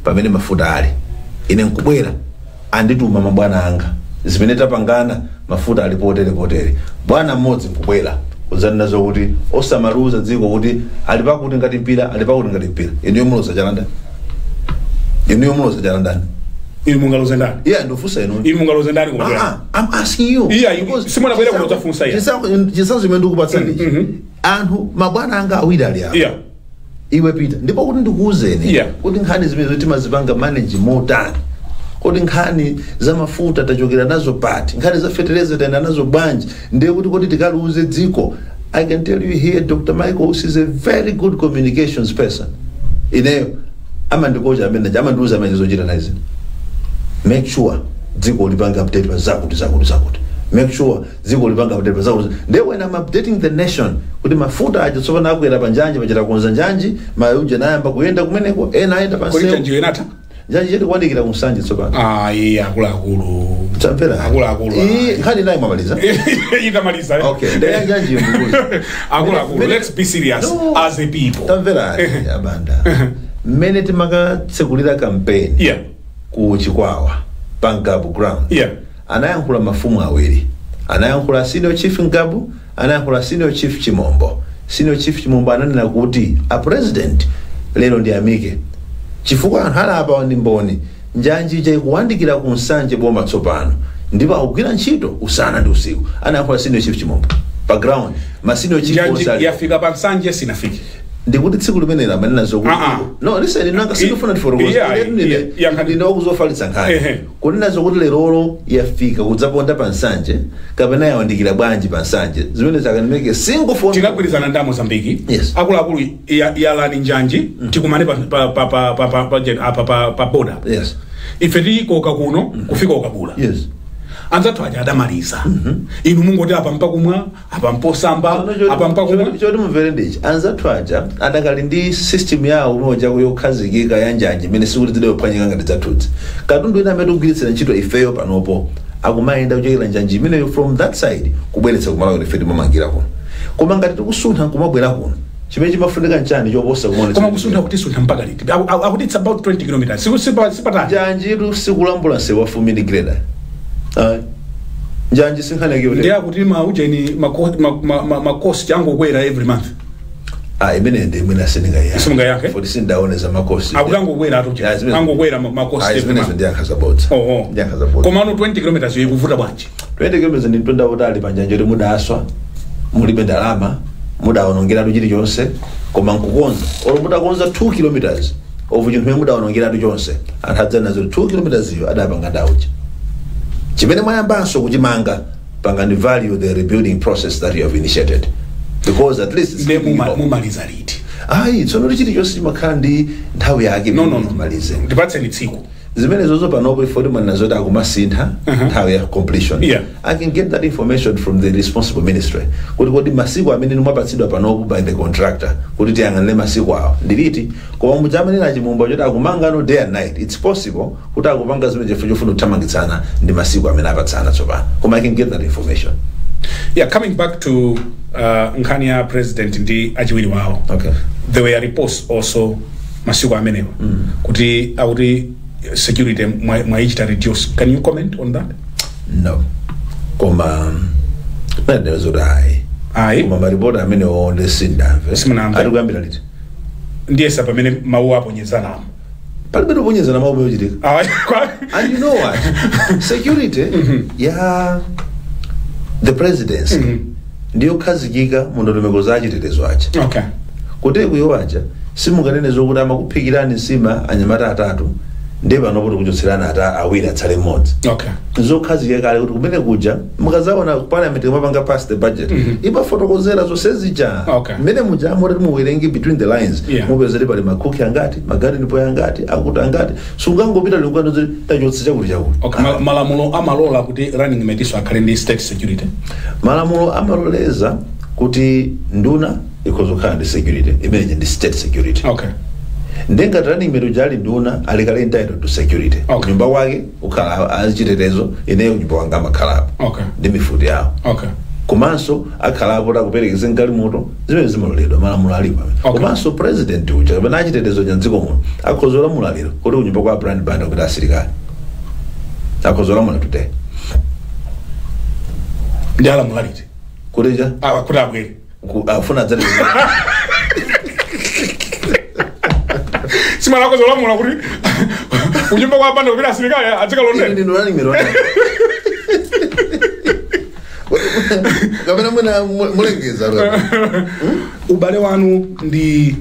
Speaker 2: pamene mafuta ali. Ine nkubwera, andituma mabwana anga, zimene tapangana mafuta ali potere potere. Bwana mmodzi nkubwera kudzanena zokuti osamaluza dziko kuti ali pakuti ngati mpira, ali pakuti ngati mpira. Inuyo muloza chala ndani? Inuyo muloza chala ndani?
Speaker 1: Inu mungaloze ndani?
Speaker 2: Yeah, ndifunsa inuyo.
Speaker 1: Inu mungaloze ndani kumabwera?
Speaker 2: Ah, I'm asking you.
Speaker 1: Yeah,
Speaker 2: Because
Speaker 1: simunabwera kuno kudzafunsa, yeah.
Speaker 2: Chisanzo chimene ndikupatsani ichi. Anthu mabwana anga awiri ali apa. Iwe pita, ndipo kuti ndikuwuzeni kuti nkhani zimene timazipanga manage motani, kuti nkhani za mafuta tachokera nazo pati, nkhani za fetereza tayenda nazo bwanji, ndiye kuti tikaluze dziko. I can tell you here, Dr Michael Usi is a very good communications person. Ineyo amandikocha amene amandiuza amene zochita nazi, make sure dziko lipange update pa zakuti zakuti zakuti. Make sure dziko lipanga update zakuti. Then when I'm updating the nation kuti mafuta aja tsopano akwera pa njanji, pachita kukonza njanji, mayunje nayamba kuyenda kumeneko, ena ayenda
Speaker 1: Kodi
Speaker 2: pansewu.
Speaker 1: njanjiyo inatha?
Speaker 2: Njanji chetu kuwandikira kunsanje tsopano.
Speaker 1: Ayi, akuluakulu.
Speaker 2: Tamvera.
Speaker 1: Akuluakulu.
Speaker 2: Iyi nkhani nayi mwamaliza.
Speaker 1: Itamaliza, eh?
Speaker 2: Okay, ndiye njanjiyo ndikuti
Speaker 1: Akuluakulu, let's be serious
Speaker 2: No.
Speaker 1: as a people.
Speaker 2: Tamvera, abanda, mmene timakatsekulira campaign ku Chikwawa pa Ngabu ground, anayankhula mafumu awiri. Anayankhula Senior Chief Ngabu, anayankhula Senior Chief Chimombo. Senior Chief Chimombo ananena kuti a President lero ndi amike chifukwa anthu alapa ndi mboni, njanji ija ikuwandikira ku Nsanje boma tsopano ndipo akugwira ntchito usana ndi usiku. Anayankhula Senior Chief Chimombo pa ground, ma senior chief
Speaker 1: Njanji
Speaker 2: onse ali.
Speaker 1: yafika pa Nsanje, sinafike?
Speaker 2: Ndikuti tsiku limeneli amanena zokuti
Speaker 1: Ah, ah.
Speaker 2: No, listen, nanga sindifuna ndifotokoze.
Speaker 1: Yeah.
Speaker 2: Ndine wakuzofalitsa nkhani. Kunena zokuti lerolo yafika kudzaponda pa Nsanje kapena yawandikira bwanji pa Nsanje, zimene zakanimeke single phone.
Speaker 1: Tinagwirizana ndi Mozambiki.
Speaker 2: Yes.
Speaker 1: Akuluakulu, yalani njanji, tikumane pa pa pa pa pa pa pa pa pa pa border. Ife tikoka kuno kufika ukabula. Anzathu aja adamaliza, inu mungoti apa mpakumwa, apa mposamba, apa mpakumwa.
Speaker 2: Choti mumvere ndichi, anzathu aja adakali ndi system yawo umoja yokhazikika ya njanji imene sikuti zidayophwanyika ngati zathudzi. Katundu ina amene tikugwiritsira ntchito ifeyo panopo akumayenda kuchokera njanji imeneyo from that side kubweretsa kumalawi ife timamangira kuno. Koma ngati tikusuntha kumabwera kuno, chimene chimafunika nchani choposa kumaona?
Speaker 1: Koma kusuntha, kuti suntha mpaka liti? Akuti it's about 20 kilometers. Sipatali.
Speaker 2: Njanji sikulambula nsewu wa fumini greda. Ayi. Njanji sinkhani
Speaker 1: Ndi akuti maujeni ma cost angokwera every month.
Speaker 2: Ah, imene ndi imene sindingayankhe.
Speaker 1: Simungayankhe?
Speaker 2: Foti sindaone za ma cost.
Speaker 1: Akuti angokwera atu.
Speaker 2: Yeah,
Speaker 1: Angokwera ma cost
Speaker 2: Ah,
Speaker 1: every
Speaker 2: zimenezo
Speaker 1: month.
Speaker 2: ndi yankha zabodza.
Speaker 1: Oh.
Speaker 2: Ndi yankha zabodza.
Speaker 1: Koma ano 20 kilometers ikuvuta bwanji?
Speaker 2: 20 kilometers ndi mtunda utali panjanja kuti mudaswa, mulibe ndalama, mudawonongeratu chilichonse, koma nkukonza, olo mudakonza 2 kilometers of chinthu chimene mudawonongeratu chonse, anthu adzana zoti 2 kilometers iyo adapanga ndaucha. Chimene mwayambanso kuchimanga, pangani value the rebuilding process that you have initiated, because at least it's
Speaker 1: Nde
Speaker 2: giving you hope.
Speaker 1: Mumaliza liti?
Speaker 2: Ayi, tsono kuti chilichonse chimakhala ndi nthawi yake.
Speaker 1: No.
Speaker 2: Malize.
Speaker 1: Ndipatseni tsiku.
Speaker 2: Zimene zozo panopo ifoti mwanena zoti akumasintha nthawi ya completion. I can get that information from the responsible ministry kuti kodi masiku amene mwapatsidwa panopo by the contractor kuti tiyang'anire masiku awo ndiliti. Koma muja amanena Chimombo choti akumanga no day and night, it's possible kuti akupanga zimene chifukwa chofuna kuthamangitsana ndi masiku amene apatsana tsopano, koma I can get that information.
Speaker 1: Yeah, coming back to nkhani ya President ndi achiwiri wawo, there were reports also masiku amenewa kuti akuti security mwayichita reduce. Can you comment on that?
Speaker 2: No, koma nanena zoti ayi.
Speaker 1: Ayi.
Speaker 2: Koma maripoti amene onde sindamve.
Speaker 1: Simunamve.
Speaker 2: Ati kuyambira liti?
Speaker 1: Ndiyesa pamene mawu aponyezanamo.
Speaker 2: Palibe toponyezana mawu ochitika.
Speaker 1: Ayi.
Speaker 2: And you know what? Security ya the presidency ndiyo khazikika mu ndondomeko za chitetezo aja. Kuti kuyo aja simunganene zokuti amakuphikirani nsima anyamata atatu, ndiye panopo tikuchotserani ata awiri, atsale mmodzi. Zokhazikika kale kuti kumene kuja mukazaona parliament imapanga pass the budget, imafotokozera zonse zija. Mmene muja amoti muwerenge between the lines, mupezere pali makuki angati, magarden boy angati, akuti angati. Sungangopita likukano tachotsa chakuti chakuti.
Speaker 1: Okay. Malamulo amalola kuti running mate iso akhale ndi state security?
Speaker 2: Malamulo amaloleza kuti nduna ikhoza kukhala ndi security imene ndi state security. Ndengati running mate uja ali nduna, alikale entitled to security. Nyumba kwake ukhala achitetezo, ineyo nyumba kwanga amakhalapo ndi mifuti yawo. Komanso akhalapo takuperekeza mgalimoto, zimene zimaloledwa, malamulo alipo amene. Komanso President uja kapena achitetezo cha mdziko muno akhoza kulamula lero kuti kunyumba kwa Brian Banda kuti asilikali, akhoza kulamula today.
Speaker 1: Ndi alamula liti?
Speaker 2: Kuti cha?
Speaker 1: Ah, kuti abwere.
Speaker 2: Afuna adzati
Speaker 1: Simala akhoza kulamula kuti kunyumba kwa Banda kupita asilikali adzikalondera?
Speaker 2: Ine ndino running mate kapena mwina mulengeza lero.
Speaker 1: Ubale wanu ndi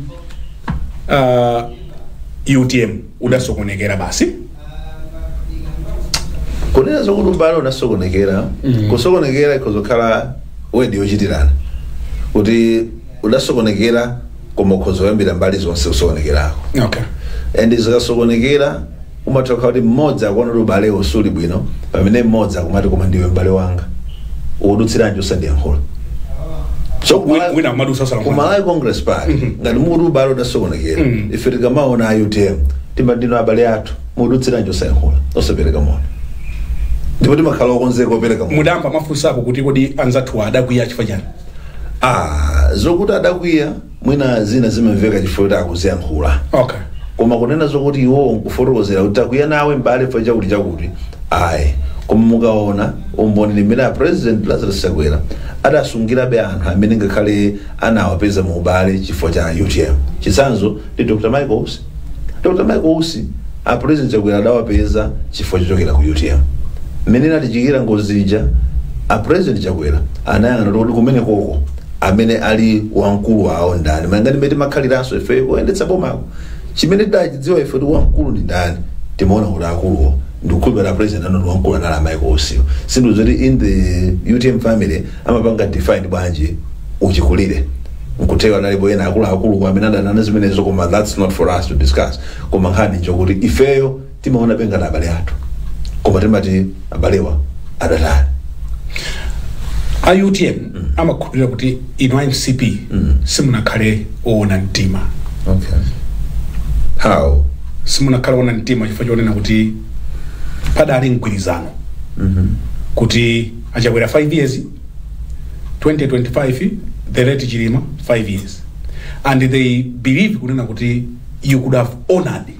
Speaker 1: UTM udasokonekera basi?
Speaker 2: Kunena zokuti ubale udasokonekera, kusokonekera ikhozokhala wedi yochitirana kuti udasokonekera, koma ukhoza kuyambira mbali zonse kusokonekerako. And zikasokonekera umatha kukhala kuti mmodzi akuona kuti ubalewo suli bwino, pamene mmodzi akumati koma ndiwe m'bale wanga. Udutsiranji osandiyankhula? So
Speaker 1: Wina amadusa
Speaker 2: ku
Speaker 1: osalankhula.
Speaker 2: Malawi Congress Party, ngati mukuti ubale udasokonekera, ife tikamaona a UTM timati ndino abale athu. Mudutsiranji osayankhula, osapereka moni? Ndipo timakhala okonzeka opereka moni.
Speaker 1: Mudamba mafunsako kuti kodi anzathu adakwiya chifukwa chani?
Speaker 2: Ah, zokuti adakwiya mwina zina zimamveka chifukwa kuti akuziyankhula, koma kunena zokuti iwowo nkufotokozera kuti takwiya nawe mbale chifukwa chakuti chakuti, ayi. Koma mukaona umboni limene a President Lazarus Chakwera adasungirabe anthu amene ngakhale anawapeza mu ubale chifukwa cha UTM, chitsanzo ndi Dr Michael Usi. Dr Michael Usi, a President Chakwera adawapeza chifukwa chochokera ku UTM. Mmene inatichikira ngozi ija, a President Chakwera anayang'ana kuti kumene koko amene ali wamkulu wawo ndani, malinga ndimene timakhaliranso ife kuyendetsa bomako. Chimene tidachidziwa ife kuti wamkulu ndi ndani, timaona kuti akuluwo, ndikukhulupirira President anoti wamkulu anali a Michael Usiwo. Sindizoti in the UTM family amapanga define bwanji uchikulire, nkutheka analipo ena akuluakulu amene adanana zimenezo, koma that's not for us to discuss. Koma nkhani njokuti ifeyo timaona pengati abale athu, koma timati abalewa adatani?
Speaker 1: A UTM amakhulupirira kuti inu a MCP simunakhale oona mtima.
Speaker 2: Okay, how?
Speaker 1: Simunakhale oona mtima chifukwa chonena kuti padali mgwirizano kuti aChakwera 5 years, 2025, the late Chilima 5 years, and they believe kunena kuti you could have honored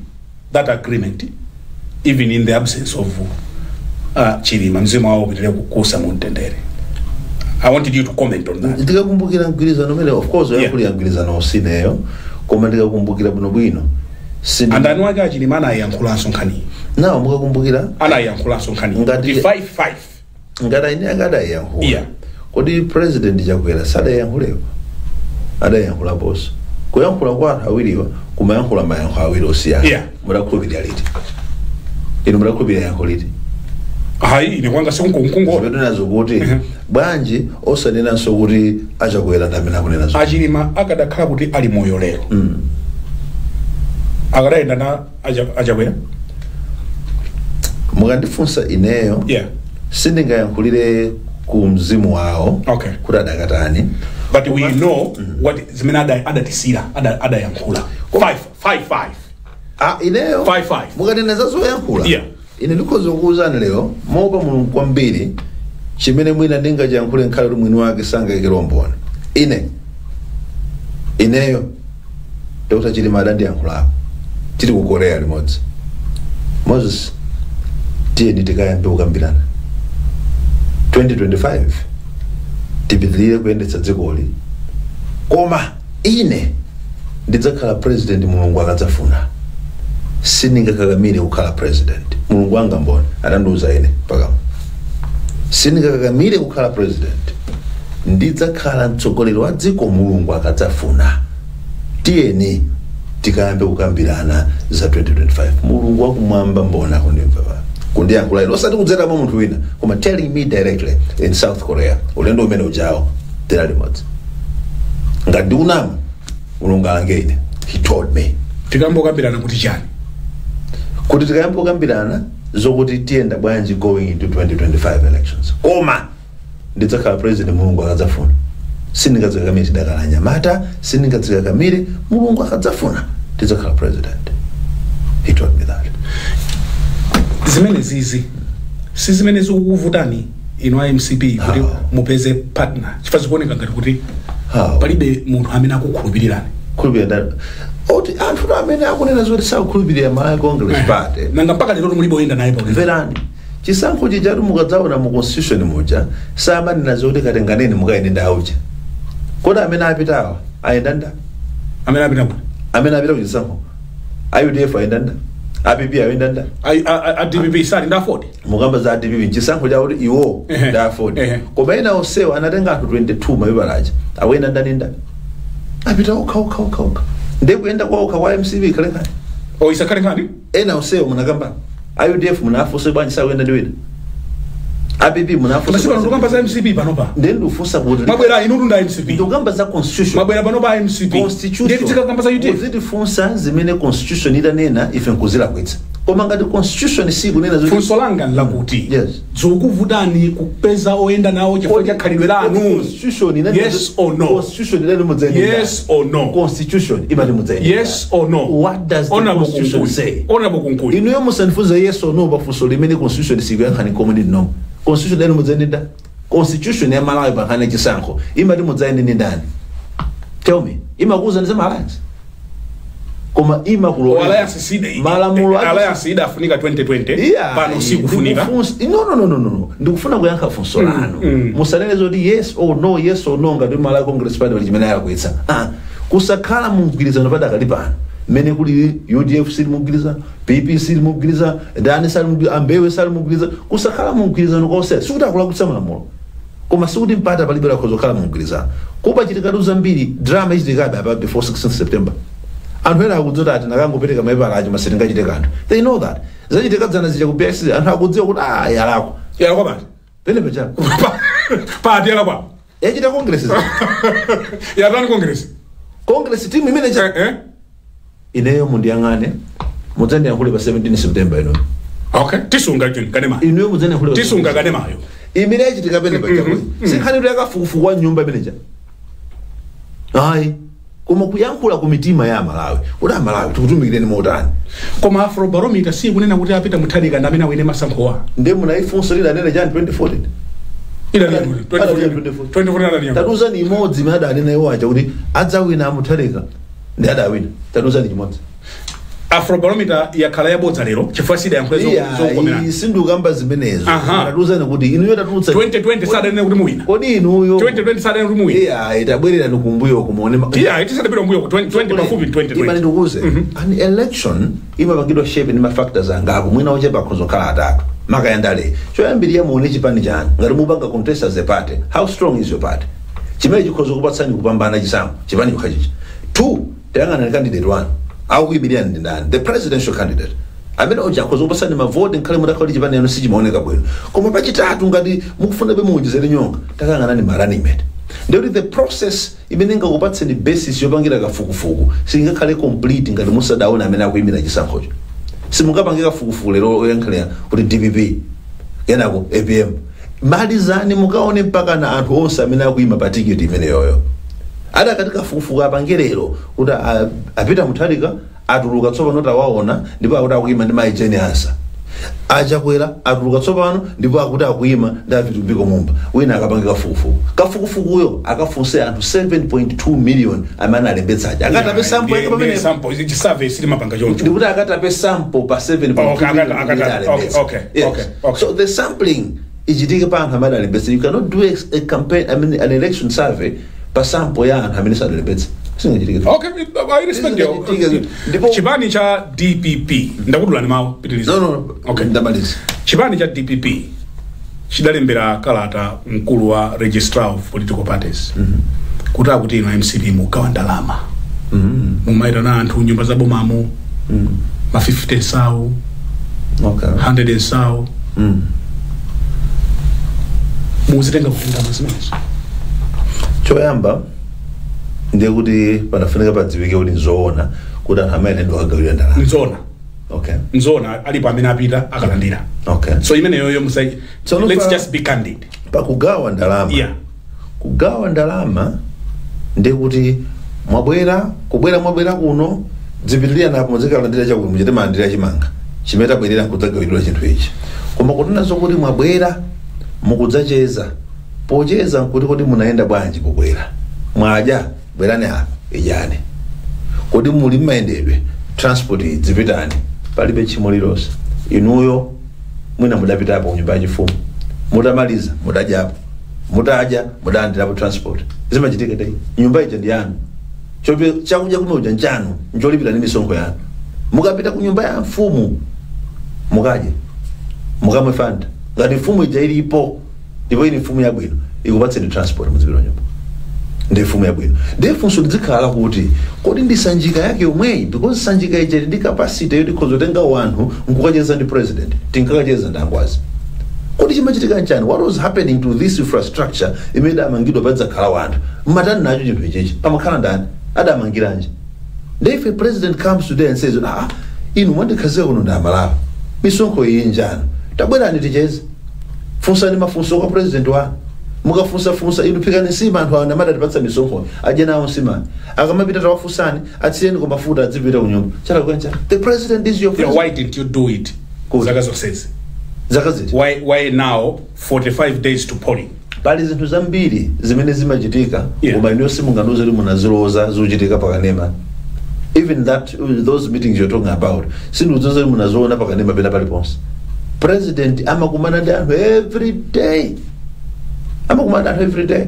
Speaker 1: that agreement even in the absence of Chilima, mzimu wawo upitirire kukusa mu mtendere. I wanted you to comment on that.
Speaker 2: Ndikakumbukira mgwirizano umene, of course, yankhulira mgwirizano usineyo, koma ndikakumbukira bwinobwino
Speaker 1: And anu ake aChilima anayiyankhulanso nkhaniyi.
Speaker 2: Nawo mukakumbukira
Speaker 1: Anayiyankhulanso nkhaniyi kuti 5-5.
Speaker 2: Ngati ine akadayiyankhula, kodi President Chakwera sadayankhulepo? Adayankhulaponso. Kuyankhula kwa anthu awiriwa kumayankhula mayankho awiri osiyana. Mudakhulupirira liti inu? Mudakhulupirira yankho liti?
Speaker 1: Hayi, ine kwanga sikunkungola.
Speaker 2: Zimenezo kuti bwanji osanenanso kuti aChakwera ndi amene akunena zo?
Speaker 1: AChilima akadakhala kuti ali moyo lero, akadayenda na aChakwera?
Speaker 2: Mukandifunsa ineyo, sindingayankhulire ku mzimu wawo kuti adakatani.
Speaker 1: But we know what zimene adatisira, adayankhula 5 5 5.
Speaker 2: Ah, ineyo
Speaker 1: 5-5.
Speaker 2: mukanena za zoyankhula, ine ndikhoza kukuwuzani lero moopa Mulungu kwambiri, chimene mwina ndingachiyankhule nkhale kuti mwini wake sangayikire umboni. Ine ineyo Dr Chilima adandiyankhulapo tili ku Korea limodzi: "Moses, tiyeni tikayambe kukambirana 2025, tipitirire kuyendetsa dzikoli, koma ine ndidzakhala president Mulungu akadzafuna. Sindingakakamire kukhala president." Mulungu wanga mboni, adandiuza ine pakamo: "Sindingakakamire kukhala president, ndidzakhala mtsogoleri wa dziko Mulungu akadzafuna. Tiyeni tikayambe kukambirana za 2025." Mulungu wakumwamba mbona kundimva pa kundiyankhula ine, osati kudzera mwa munthu wina, koma telling me directly in South Korea, ulendo umene ujawo tera limodzi. Ngati ndikunama, Mulungu alange ine. He told me.
Speaker 1: Tikambokambirana kuti chani?
Speaker 2: Kuti tikayambe kukambirana zokuti tiyenda bwanji going into 2025 elections, koma ndidzakhala president Mulungu akadzafuna. Sindingadzikakamire, tidakala anyamata, sindingadzikakamire. Mulungu akadzafuna ndidzakhala president. He told me that.
Speaker 1: Zimene zizi si zimene zikukuvutani inu a MCP kuti
Speaker 2: How?
Speaker 1: mupeze partner, chifukwa zikuoneka ngati kuti
Speaker 2: How?
Speaker 1: palibe munthu amene akukhulupirirani.
Speaker 2: Khulupirira ndani? Oti anthu amene akunena zoti sakukhulupirira Malawi Congress Party,
Speaker 1: Nanga mpaka lero mulibe oyenda naye paulendo?
Speaker 2: Mverani, chisankho chijatu mukadzaona mu constitution muja samanena zoti katenganeni mukayende ndauja. Kodi amene apitawa ayenda nda?
Speaker 1: Amene apita kuti?
Speaker 2: Amene apita kuchisankho, a UDF ayenda nda? A PP ayenda nda?
Speaker 1: A DPP sali ndi AFORD.
Speaker 2: Mukamba za DPP, chisankho chakuti iwo ndi AFORD, koma ena onsewa anatenga anthu 22 mapepala aja, akuyenda ndani nda? Apita okha okha okha okha. Ndiye kuyenda kwa okha kwa MCP ikhale nkhani?
Speaker 1: O, isakhale nkhani.
Speaker 2: Ena onsewa munakamba, a UDF munafunse bwanji sakuyenda ndi wina? A PP munafunse?
Speaker 1: Masiku ano tikamba za MCP panopa.
Speaker 2: Ndiye ndikufunsa kuti
Speaker 1: Mabwera inutu nda MCP.
Speaker 2: Ndikukamba za constitution.
Speaker 1: Mabwera panopa a MCP.
Speaker 2: Constitution.
Speaker 1: Ndiye tizikakamba za UDF.
Speaker 2: Muzitifunsa zimene constitution itanena, ife nkuzilakwitsa. Koma ngati constitution sikunena zoti
Speaker 1: Funso langa nlakuti,
Speaker 2: Yes.
Speaker 1: zikukuvutani kupeza oyenda nawo chifukwa cha khalidwe lanu?
Speaker 2: Constitution inati
Speaker 1: Yes or no?
Speaker 2: Constitution inati mudzayende
Speaker 1: Yes or no?
Speaker 2: Constitution imati mudzayende.
Speaker 1: Yes or no?
Speaker 2: What does the
Speaker 1: Honorable
Speaker 2: constitution
Speaker 1: Kunkuyu.
Speaker 2: say?
Speaker 1: Honorable Kunkuyu.
Speaker 2: Inuyo musandifunze yes or no pafunso limene constitution sikuyankhani komwe ndi no. Constitution inati mudzayende ndani? Constitution ya Malawi pankhani chisankho imati mudzayende ndi ndani? Tell me. Imakuuza ndi za alliance, koma imakulolera
Speaker 1: Alliance sida
Speaker 2: malamulo
Speaker 1: alliance idafunika 2020.
Speaker 2: Yeah,
Speaker 1: Pano sikufunika.
Speaker 2: No, no, no, no, no, no. Ndikufuna kuyankha funso lanu. Musanene zoti yes or no, yes or no, ngati Malawi Congress Party pali chimene alakwitsa. Ah, kusakhala mu mgwirizano padakali pano mmene kuli, UDF sili mugwirizano, PP sili mugwirizano, ndani sali mugwirizano, ambewe sali mugwirizano. Kusakhala mu mgwirizano konse sikuti akulakwitsa malamulo, koma sikuti mpata palibe lakhoza kukhala mu mgwirizano. Kupachitikatu zambiri, drama ichitikabe apa before 16 September. Anthu ena akudziwa ati nakangopereka mapepala acho masitingachite kanthu. They know that zachitika dzana zija ku BICC, anthu akudziwa kuti ah, yalakwa.
Speaker 1: Yalakwa pati?
Speaker 2: Pene pachapo.
Speaker 1: Pati yalakwa?
Speaker 2: Yachita Congress.
Speaker 1: Yatani Congress?
Speaker 2: Congress team imene cha
Speaker 1: Eh, eh.
Speaker 2: Ineyo mundiyang'ane, mudzandiyankhule pa 17 September ino.
Speaker 1: Okay, tisunga chini kanema.
Speaker 2: Inuyo mudzandiyankhule pa
Speaker 1: Tisunga
Speaker 2: 17.
Speaker 1: kanemayo.
Speaker 2: Imene yachitika pene pachapo sinkhani kuti yakafukufuku wa nyumba imeneja, ayi, koma kuyankhula ku mitima ya Amalawi kuti Amalawi tikutumikireni motani.
Speaker 1: Koma Afrobarometer sikunena kuti apita Mutharika ndi amene awine masankhowa.
Speaker 2: Ndiye munaifunso lidanena chani 2014?
Speaker 1: Ila
Speaker 2: Adati
Speaker 1: 2014 adani.
Speaker 2: Tatuzani imodzi imene adanena iwo aja kuti adzawina amutharika ndi adawina. Tatuzani chimodzi.
Speaker 1: Afrobarometer yakhala yabodza lero chifukwa sidayankhule zokukomerana.
Speaker 2: Sindikamba zimenezo.
Speaker 1: Aha.
Speaker 2: Tatuzani kuti inuyo tatulutsa
Speaker 1: 2020 sadanene kuti muwina.
Speaker 2: Kodi inuyo
Speaker 1: 2020 sadanene kuti muwina.
Speaker 2: Iya, itabwerera nikumbuyo kumuone.
Speaker 1: Iya, tisadapita mbuyo ku 20 pafupi
Speaker 2: Imani,
Speaker 1: 2020.
Speaker 2: ndikuuze, an election imapangidwa shape ndi ma factors angapo, mwina ochepa akhoza kukhala atatu makayandale. Choyambirira, muone chipani chanu ngati mupanga contest as a party, how strong is your party, chimene chikhoza kupatsani kupambana chisankho, chipani chokhachicha. Two, tayang'ana candidate wanu akuyimirira ndi ndani, the presidential candidate amene uja akhoza kupatsani mavoti nkhale mutakhala kuti chipani yanu sichimaoneka bwino. Koma pachitatu, ngati mukufuna be muwonjezere nyonga, takang'anani ma running mate. Ndikuti the process imene ingakupatseni basis yopangira kafukufuku singakhale complete ngati musadaone amene akuyimira chisankhocho. Simungapange kafukufuku lero oyankhalira kuti DPP kenako APM. Malizani mukaone mpaka na anthu onse amene akuyima pa tiketi imeneyoyo. Adakati kafukufuku apange lero kuti apita Mutharika atuluka tsopano, tawaona, ndipo akuti akuyima ndi mayi Jane Ansah. Achakwera atuluka tsopano, ndipo akuti akuyima ndi aVitumbiko Mumba. Wina akapange kafukufuku, kafukufukuyo akafunse anthu 7.2 million amene alembetsaja, akatape sample yake pamene
Speaker 1: Sample chisurvey silimapanga choncho.
Speaker 2: Ndikuti akatape sample pa 7.2
Speaker 1: Okay,
Speaker 2: million amene alembetsa.
Speaker 1: okay,
Speaker 2: Yes.
Speaker 1: okay.
Speaker 2: So the sampling ichitike pa anthu amene alembetsa. You cannot do a campaign, I mean, an election survey pa sample ya anthu amene sadalembetsa, singachitike.
Speaker 1: Okay, I respect you.
Speaker 2: Ndipo
Speaker 1: Chipani cha DPP, ndakudulani mawu, pitiriza.
Speaker 2: No.
Speaker 1: Okay.
Speaker 2: Ndamaliza.
Speaker 1: Chipani cha DPP chidalembera kalata mkulu wa Registrar of Political Parties kuti akuti ino MCP mugawa ndalama, mumayitana anthu nyumba za bomamo, ma 50 sau, 100 sau. Muzitenga kuti ndalama zimenezo?
Speaker 2: Choyamba ndiye kuti panafunika padziwike kuti nzoona kuti anthu amene ndi akagawira ndalama.
Speaker 1: Nzona.
Speaker 2: Okay.
Speaker 1: Nzona, alipo amene apita akalandira. So imeneyoyo musai
Speaker 2: Tsono
Speaker 1: let's just be candid.
Speaker 2: Pakugawa ndalama, kugawa ndalama ndiye kuti mwabwera, kubwera, mwabwera kuno, dzipitirira napo, muzikalandira chakuti muchite malandira chimanga chimene tabwerera kudzagawiridwa chinthu ichi. Koma kunenazo kuti mwabwera mukudzacheza, pocheza nkuti kuti munayenda bwanji pobwera, mwadya, bwerani apa, idyani, kodi muli mmayendedwe, transport dzipitani, palibe tchimo lilonse. Inuyo mwina mudapitapo kunyumba yachifumu, mutamaliza mudadyapo, mutadya mudalandirapo transport. Zimachitika dai nyumba ija ndi yanu. Chakudya kumwe uja nchanu, ncholipira ndi misonkho yanu. Mukapita ku nyumba ya mfumu mukadye, mukamwe Fanta, ngati mfumu ija ilipo ndipo ili mfumu yabwino, ikupatseni transport muzipita nyumba, ndi mfumu yabwino. Ndiye funso lizikhala kuti kodi ndi sanjika yake yomweyi? Because sanjika ija ili ndi capacity yoti ikhoza kutenga wanthu nkukacheza ndi president, tinkakacheza ndi angwazi. Kodi chimachitika nchani? What was happening to this infrastructure imene idamangidwa padzakhala wanthu? Mmatani nacho chinthu ichichi? Pamakhala ndani? Adamangiranji? Then if a president comes today and says, "Ah, Inu mwandikhazika kuno ndi Amalawi, misonkho iyi njani? Tabwerani ticheze, funsani mafunso kwa president wanu. Mukafunsafunsa inu, phikani nsima, anthu awa amatipatsa misonkho adye nawo nsima. Akamapita tawafunsani, atsiyeni ku mafuta adzipita ku nyumba. Chalakwika? The president is your
Speaker 1: Yeah,
Speaker 2: president.
Speaker 1: why didn't you do it
Speaker 2: Good.
Speaker 1: zaka zonsezi?
Speaker 2: Zaka ziti?
Speaker 1: Why now, 45 days to polling?
Speaker 2: Pali zinthu zambiri zimene zimachitika, koma inuyo simungandiuze kuti munaziloza zikuchitika pakanema. Even that, those meetings you're talking about, sindikudziwa kuti munaziona pakanema pena paliponse. President amakumana ndi anthu every day, amakumana ndi anthu every day.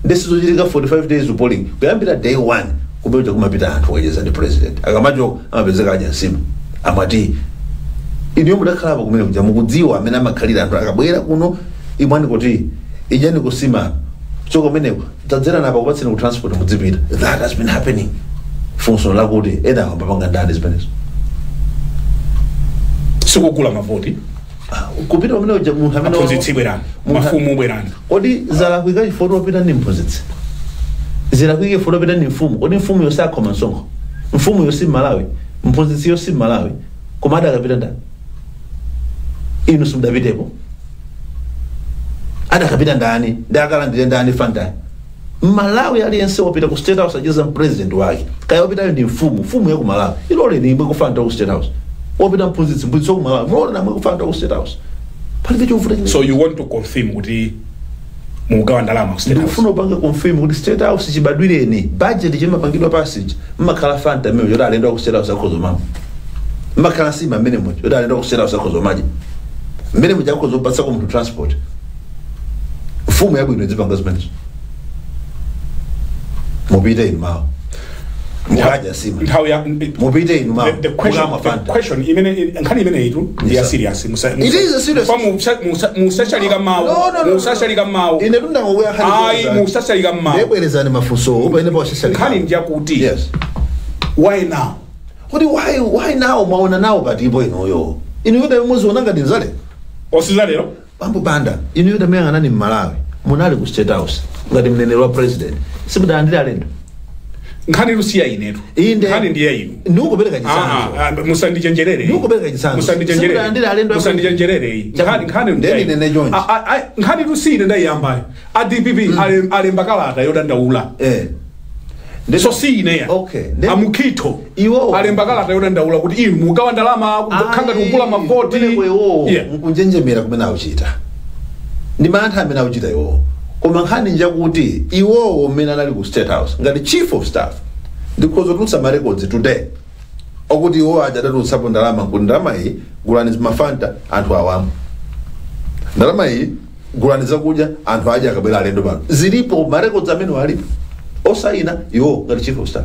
Speaker 2: Ndesizochitika 45 days to polling, kuyambira day one kumene kumapita anthu kacheza ndi president. Akamachoka amapezeka adya nsima, amati. Inuyo mudakhalapo kumene kuja, mukudziwa amene amakhalira anthu akabwera kuno. Imwani kuti idyani kusima, choka kumeneko tadzera napa kupatseni ku transport mudzipita. That has been happening. Funso lakuti ena akambapanga ndani zimenezo?
Speaker 1: Sikugula mavoti.
Speaker 2: Ah, kupita kumene kuja munthu amene
Speaker 1: Aphunzitsi bwerani, mafumu bwerani.
Speaker 2: Kodi zalakwika chifukwa wapita ndi mphunzitsi? Zilakwike chifukwa wapita ndi mfumu? Kodi mfumu yonse akhoma msonkho? Mfumu yonse Malawi, mphunzitsi yonse Malawi, koma adakapita ndani? Inu simudapitepo. Adakapita ndani? Ndi akalandire ndani Fanta? Malawi aliyense wapita ku State House acheza president wake. Kaya wapitayo ndi mfumu, mfumu ya ku Malawi ilole imwe ku Fanta ku State House. Wapita mphunzitsi, mphunzitsi wa ku Malawi mulole namwe ku Fanta ku State House. Palibe chovuta chimene.
Speaker 1: So you want to confirm kuti mugawa ndalama ku State House?
Speaker 2: Ndikufuna upanga confirm kuti State House chibadwireni budget chimapangidwa pasiji mmakhala Fanta mmene yoti alendo ku State House akhoza mama, mmakhala nsima mmene muja yoti alendo ku State House akhoza madya mmene muja, akhoza kupatsa ku munthu transport. Mfumu yabwino idzipanga zimenezo. Mupite inu mawa mukadya nsima.
Speaker 1: Nthawi ya
Speaker 2: Mupite inu mawa
Speaker 1: the question,
Speaker 2: mukamwa
Speaker 1: the
Speaker 2: Fanta.
Speaker 1: question imene, nkhani imene itu ndi ya
Speaker 2: Yes, sir.
Speaker 1: serious.
Speaker 2: It is a serious-
Speaker 1: Musachalika mawu.
Speaker 2: No, no, no, no.
Speaker 1: Musachalika mawu.
Speaker 2: Ine tundangokuya.
Speaker 1: Ayi, musachalika mawu.
Speaker 2: Ndebwerezani mafunso pamene pawashashalika.
Speaker 1: Nkhani ndiyakuti,
Speaker 2: Yes.
Speaker 1: why now?
Speaker 2: Kuti why now? Mwaona nawo patipo inuyo? Inuyo dai muziona ngati nzale.
Speaker 1: Osiza lero.
Speaker 2: Bambo Banda, inuyo damuyang'anani Mmalawi, munali ku State House ngati mneneri wa president, simudalandire alendo?
Speaker 1: Nkhani lusiya inetu.
Speaker 2: Inde.
Speaker 1: Nkhani ndiye inu.
Speaker 2: Ndikupereka chitsanzo.
Speaker 1: Ah, ah, musandichenjerere.
Speaker 2: Ndikupereka chitsanzo.
Speaker 1: Musandichenjerere.
Speaker 2: Simudalandire alendo?
Speaker 1: Musandichenjerere. Nkhani
Speaker 2: Ndeni nene chonchi.
Speaker 1: Nkhani lusine ndayiyambayo. A DPP alemba kalata yodandaula. So si ineya.
Speaker 2: Okay.
Speaker 1: Amukhito
Speaker 2: Iwo-
Speaker 1: alemba kalata yodandaula kuti inu mugawa ndalama kukhanga tikugula mavoti.
Speaker 2: Kumeneko iwowo nkunjenjemera kumene akuchita ndi mantha amene akuchita iwowo. Koma nkhani njakuti iwowo mmene anali ku State House ngati chief of staff, ndikhoza kutulutsa ma records today okuti iwowo aja adatulutsapo ndalama kuti ndalama iyi gulani mafanta anthu awamwe, ndalama iyi gulani zakudya anthu adye akabwera alendo pano. Zilipo ma records amene alipo osayina iwo ngati chief of staff.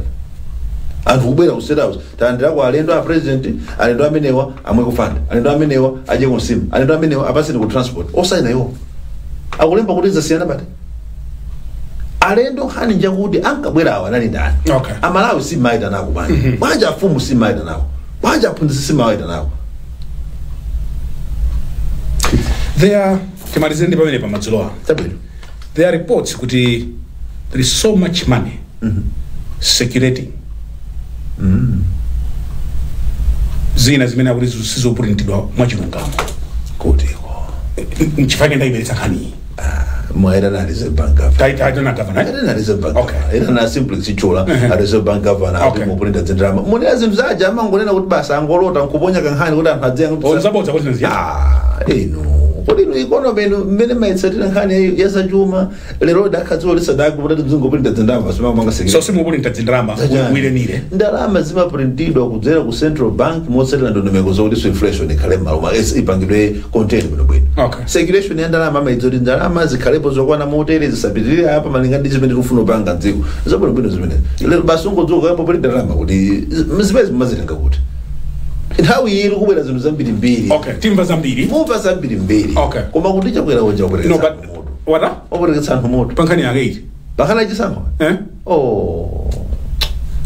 Speaker 2: Anthu kubwera ku State House, talandirako alendo a president, alendo amenewa amwe kufanta, alendo amenewa adye kunsima, alendo amenewa apaseni ku transport, osayina iwo akulemba kuti zasiyana pati alendo. Nkhani njakuti ankabwera awa anali ndani? Amalawi simaita nako bwanji? Bwanji afumu simaita nako? Bwanji aphunzitsi simaita nako?
Speaker 1: There are, timalize ndi pamene pamadzulo ano.
Speaker 2: Chabwino.
Speaker 1: There are reports kuti there is so much money circulating, zina zimene akuti sizopurintidwa mwachilungamo.
Speaker 2: Kutiko?
Speaker 1: Nchifukwa ndayiberetsa nkhaniyi.
Speaker 2: Mwaita na Reserve Bank governor.
Speaker 1: Taitana governor, eh?
Speaker 2: Ita na Reserve Bank governor, ita na simplex chichola a Reserve Bank governor ati mupulinta zindalama, munena zinthu zaja amangonena kuti basa angolota nkuponya kankhani kuti anthu adziya kuti
Speaker 1: Onzabodza kuti ziya.
Speaker 2: Ah, inu, kodi inu economy inu mmene maitsatira nkhani ya zachuma lero dakhadziwa lisadaki kuti mzingopulinta zindalama simamanga?
Speaker 1: So simupulinta zindalama wilenire?
Speaker 2: Ndalama zimaprintidwa kudzera ku central bank motsatira ndondomeko zokuti so inflation ikhale m'malo ipangidwe contain bwinobwino. Circulation ya ndalama amaidza kuti ndalama zikhalepo zokwana motere, zisapitirire apa malinga ndi zimene tikufuna kupanga mdziko, zabwinobwino zimene. Lero basi ungodzuka yambo pali ndalama kuti zimene zimazitenga kuti nthawi iyi ikubwera zinthu zambirimbiri.
Speaker 1: Okay, timva zambiri.
Speaker 2: Mumva zambirimbiri. Koma kuti Chakwera uja
Speaker 1: No,
Speaker 2: wabwereketsa
Speaker 1: but
Speaker 2: anthu moto.
Speaker 1: wata
Speaker 2: Wabwereketsa anthu moto.
Speaker 1: Pa nkhani yake iti?
Speaker 2: Pakhala chisankho.
Speaker 1: Eh?
Speaker 2: Oh.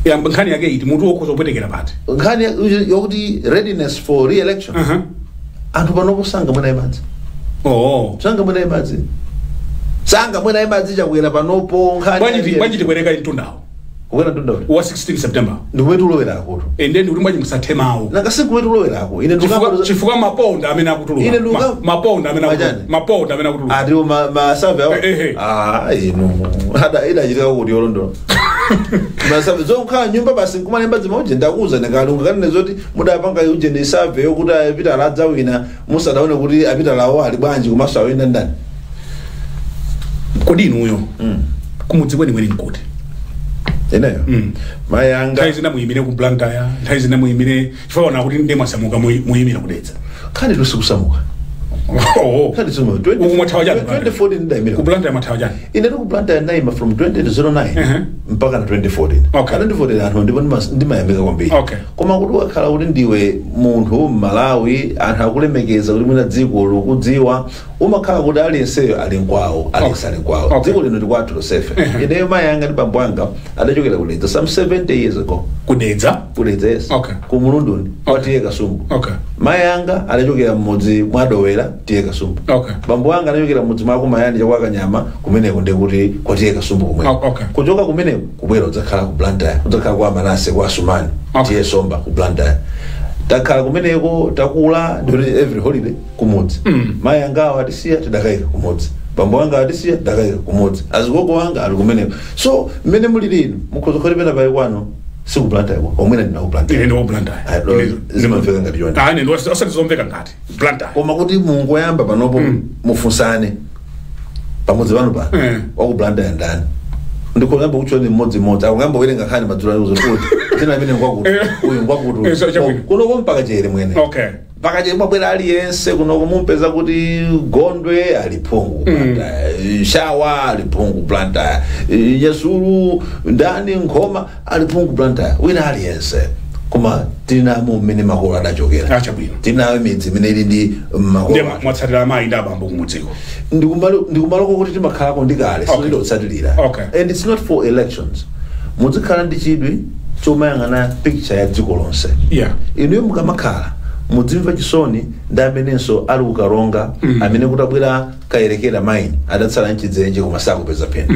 Speaker 1: Ya, nkhani yake iti? Mutu wokhoza kupwetekera pati?
Speaker 2: Nkhani yokuti readiness for re-election. Anthu panopo sanga mwena imadzi. Sanga mwena imadzi, sanga mwena imadzi Chakwera panopo nkhani
Speaker 1: Bwanji tibwereka mtundawo?
Speaker 2: Kukwera mtunda uti?
Speaker 1: Wa 16 September.
Speaker 2: Ndikumene tikulowera.
Speaker 1: Ende ndikuti mwachi musathe mawu.
Speaker 2: Nanga sikumene tikuloweraku ine?
Speaker 1: Chifukwa maponda amene akutuluka.
Speaker 2: Ine
Speaker 1: Maponda amene akutuluka.
Speaker 2: Majani.
Speaker 1: Maponda amene akutuluka.
Speaker 2: Atiwo ma survey awo.
Speaker 1: Eh, eh.
Speaker 2: Ah, inu ada idachitika kuti yolondola ma survey zokhala nyumba basi nkumalemba zimauje. Ndakuuza ndikalunga kanene zoti mudapanga uje ndi survey yokuti apita adzawina musadaone kuti apita lawo ali bwanji komanso awina ndani.
Speaker 1: Kodi inuyo kumudzi kwenikweni nkuti?
Speaker 2: Ineyo? Mayi anga.
Speaker 1: Nthawi zina muyimire ku Blantyre, nthawi zina muyimire, chifukwa ona kuti ndiye mwasamuka, muyimira kudetsa.
Speaker 2: Khani tusikusamuka.
Speaker 1: Oh.
Speaker 2: Khani tusimuka.
Speaker 1: Uku mwathawa chani?
Speaker 2: 2014 ndayimira.
Speaker 1: Ku Blantyre mwathawa chani?
Speaker 2: Ine ku Blantyre ndayima from 2009 mpaka na 2014. 2014 anthu ndipo ndimayamika kwambiri. Koma kuti ukakhala kuti ndiwe munthu Mmalawi, anthu akulemekeza, kuti mwina dziko likudziwa, umakhala kuti aliyenseyo ali nkwawo, aliyense ali nkwawo. Dziko lino ndikwathu tonsefe. Ineyo mayi anga ndi bambo anga adachokera kudedza some 70 years ago.
Speaker 1: Kudedza?
Speaker 2: Kudedza, yes. Ku Mulunduni kwa T/A Kasumbu. Mayi anga adachokera mmudzi mwadowera, T/A Kasumbu. Bambo anga anachokera mmudzi mwa Kumayani chakwa Kanyama kumeneko, ndekuti kwa T/A Kasumbu kumweko. Kuchoka kumeneko kubwera udzakhala ku Blantyre, udzakhala kwa Manase kwa Asumani. T/A Somba ku Blantyre takhala kumeneko, takula ndikuti every holiday kumudzi. Mayi anga awo atisiya, tidakayika kumudzi. Bambo anga atisiya, tidakayika kumudzi. Azigogo anga ali kumeneko. So mmene muli lino mukhoza khoti pena pali kwanu siku Blantyre kwa omwena ndina ku Blantyre.
Speaker 1: Ine ndi wa Blantyre.
Speaker 2: Ayi, zimamveka ngati chonde.
Speaker 1: Ah, ine ndi osati zomveka ngati Blantyre.
Speaker 2: Koma kuti mungoyamba panopo mufunsane pamudzi pano pano waku Blantyre ndani, ndikuyamba kuchoni mmodzimmodzi akuyamba kuwerenga nkhani madzulo ano kuti tena amene ngwakuti uyu ngwakuti.
Speaker 1: So chabwino.
Speaker 2: Kunoko mpaka chere mwene. Mpaka chere mwabwera aliyense kunoko mumpeza kuti Gondwe ali phungu Blantyre, Shawa ali phungu Blantyre, Nyasulu ndani, Nkhoma ali phungu Blantyre, wina aliyense. Koma tinamo mmene makolo adachokera.
Speaker 1: Achabwino.
Speaker 2: Tinayo midzi imene ili ndi makolo.
Speaker 1: Ndiye mwatsatira amayi ndi abambo kumudziko?
Speaker 2: Ndikumaloko kuti timakhalako ndi kale. Sitidotsatirira. And it's not for elections. Muzikhala ndi chidwi chomayang'ana picture ya dziko lonse. Inuyo mukamakhala mudzimva chisoni ndi amenenso ali kukaronga, amene kutabwera Kayerekera mine adatsala mchidzenje koma sakupeza pena.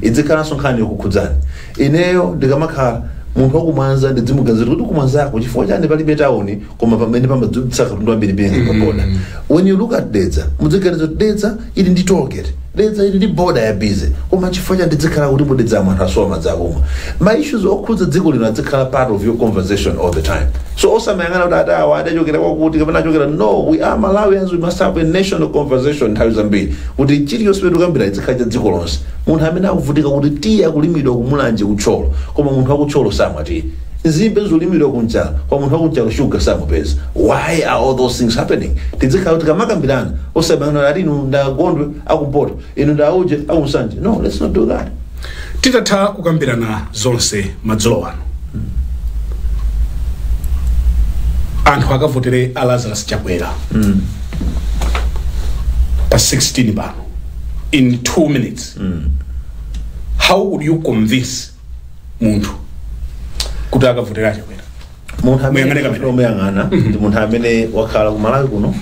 Speaker 2: Idzikhalanso nkhani yokukhudzani. Ineyo ndikamakhala munthu wakumwanza ndidzimuganizira kuti kumwanzako chifukwa chani palibe tawuni, koma pamene pamadzutsa katundu ambiri pa border. When you look at Dedza, mudziganiza kuti Dedza ili ndi tollgate, Dedza ili ndi border ya busy, koma chifukwa chani ndidzikhala kuti mudedzamo anthu asowa madzi akumwa? Ma issues okhudza dziko lino adzikhala part of your conversation all the time. So osamayang'ana kuti atawa adachokera kwakuti kapena achokera. No, we are Malawians, we must have a national conversation nthawi zambiri, kuti chiliyonse petu kambira izikhala cha dziko lonse. Munthu amene akuvutika kuti tiye akulimidwa kumulanje kutcholo, koma munthu akutcholo samwa tiye. Nzimbe zolimidwa kunjala, kwa munthu akunjala shuga samupeza. Why are all those things happening? Tizikhala kuti kamakambirana, osamayang'ana ati inu ndagondwe akumpoto, inu ndauje akumsanje. No, let's not do that.
Speaker 1: Titatha kukambirana zonse madzulo ano, anthu akavotere a Lazarus Chakwera pa 16 pano, in 2 minutes, how would you convince munthu kuti akavotere a Chakwera?
Speaker 2: Munthu amene
Speaker 1: Muyang'ane kamene.
Speaker 2: Omuyang'ana ndi munthu amene wakhala ku Malawi kuno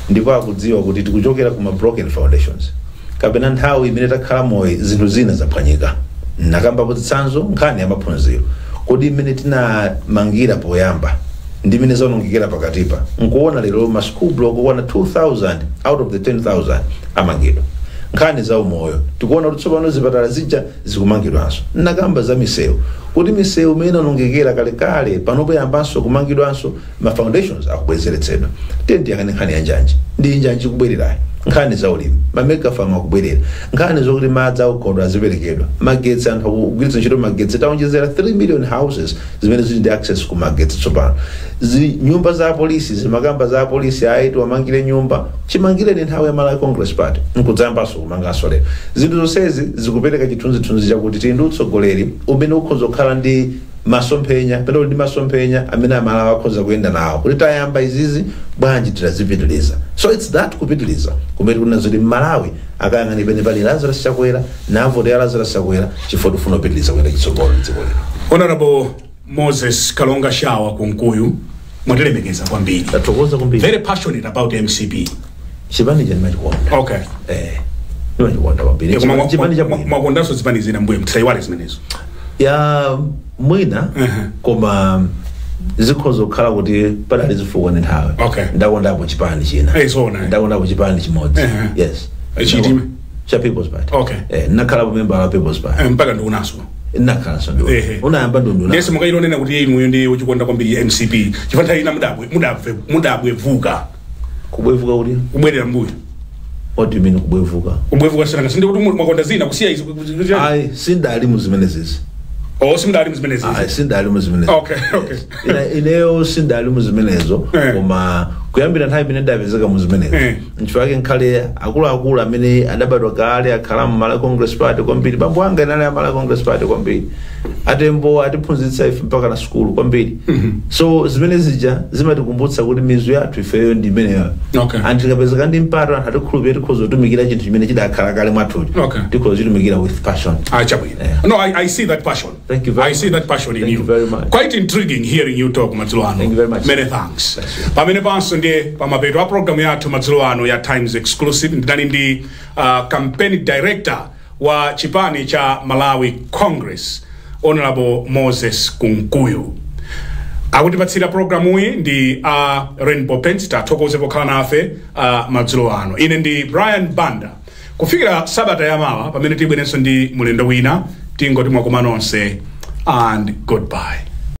Speaker 2: ndipo akudziwa kuti tikuchokera kuma broken foundations, kapena nthawi imene takhala moyo zinthu zina zaphwanyika. Nakambapo zitsanzo nkhani ya maphunziro, kodi imene tinamangira poyamba ndi imene zaonongekera pakatipa, nkuona lero ma school block okwana 2000 out of the 10,000 amangidwa. Nkhani za umoyo, tikuona kuti tsopano zipatala zija zikumangidwanso. Nakamba za misewu, kuti misewu imene inonongekera kalekale panopo yambanso kumangidwanso, ma foundations akubwezeretsedwa. Tiye tiyang'ane nkhani ya njanji, ndi njanji kubwererayi. Nkhani za ulimi, ma mega farm akubwerera. Nkhani zokuti madzi aukhondo aziperekedwa, magetsi, anthu akugwiritsa ntchito magetsi, taonjezera 3 million houses zimene zili ndi access ku magetsi tsopano. Nyumba za apolisi, zimakamba za apolisi, ayi tiwamangire nyumba, chimangireni nthawi ya Malawi Congress Party, nkudzayambanso kumanganso lero. Zinthu zonsezi zikupereka chithunzithunzi chakuti tili ndi utsogoleri umene ukhoza kukhala ndi masomphenya, pena uli ndi masomphenya amene Amalawi akhoza kuyenda nawo, kuti tayamba izizi bwanji titazipitiliza. So it's that kupitiliza kumene kuna zoti Malawi akayang'ani pene pali Lazarus Chakwera navotera Lazarus Chakwera chifukwa tifuna kupitiliza kuyenda chitsogolo mdziko lino.
Speaker 1: Honorable Moses Kalonga Shawa Kunkuyu, mwatilemekeza kwambiri.
Speaker 2: Tathokoza kwambiri.
Speaker 1: Very passionate about MCP.
Speaker 2: Chipani cha ndimachikonda. Eh, ndimachikonda kwambiri.
Speaker 1: Koma
Speaker 2: Chipani chabwino.
Speaker 1: mwakondanso zipani zina mbuye, mtisayiwale zimenezo.
Speaker 2: Ya, mwina, koma zikhoza kukhala kuti padali zifukwa ndi nthawi. Ndakondapo chipani china.
Speaker 1: Eh, zoona.
Speaker 2: Ndakondapo chipani chimodzi. Yes.
Speaker 1: Chitime?
Speaker 2: Cha People's Party. Eh, nakhalapo member wa People's Party.
Speaker 1: Mpaka ndikunaso.
Speaker 2: Nakhalanso ndi unayamba ndunduna.
Speaker 1: Ndese mukayilonena kuti inuyo ndi uchikonda kwambiri MCP, chifukwa nthawi ina mudabwevuka.
Speaker 2: Kubwevuka kuti?
Speaker 1: Kubwerera mbuyo.
Speaker 2: What do you mean, kubwevuka?
Speaker 1: Kubwevuka sananga sindi kuti mwakonda zina kusiya izi.
Speaker 2: Ayi, sindali mu zimenezi.
Speaker 1: Oh, simudali mzimenezi?
Speaker 2: Ayi, sindali mu zimenezo. Ineyo sindali mu zimenezo. Koma kuyambira nthawi imene ndapezeka mu zimenezo, nchifukwa nkhale akuluakulu amene adabadwa kale akhala mu Malawi Congress Party kwambiri. Bambo anga inali a Malawi Congress Party kwambiri, atembo atiphunzitsa ife mpaka na sukulu kwambiri. So zimene zija zimatikumbutsa kuti mizu yathu ifeyo ndi imeneyo. Anthu tikapezeka ndi mpata, anthu atikhulupirira, tikhoza kutumikira chinthu chimene chidakhala kale mwathucho. Tikhoza kuchitumikira with passion.
Speaker 1: Ah, chabwino. No, I see that passion.
Speaker 2: Thank you very
Speaker 1: I see that passion in
Speaker 2: Thank
Speaker 1: you.
Speaker 2: you very much.
Speaker 1: Quite intriguing hearing you talk madzulo ano.
Speaker 2: Thank you very much.
Speaker 1: Many thanks.
Speaker 2: Bless you.
Speaker 1: Pamene panso ndiye pamapeto a program yathu madzulo ano ya Times Exclusive. Ndinali ndi campaign director wa chipani cha Malawi Congress, Honorable Moses Kunkuyu. Akutipatsira programuyi ndi Rainbow Paints. Tathokoze pokhala nafe madzulo ano. Ine ndi Brian Banda. Kufikira sabata yamawa pamene tibwerenso ndi mulendo wina, tingoti mwakoma nonse and goodbye.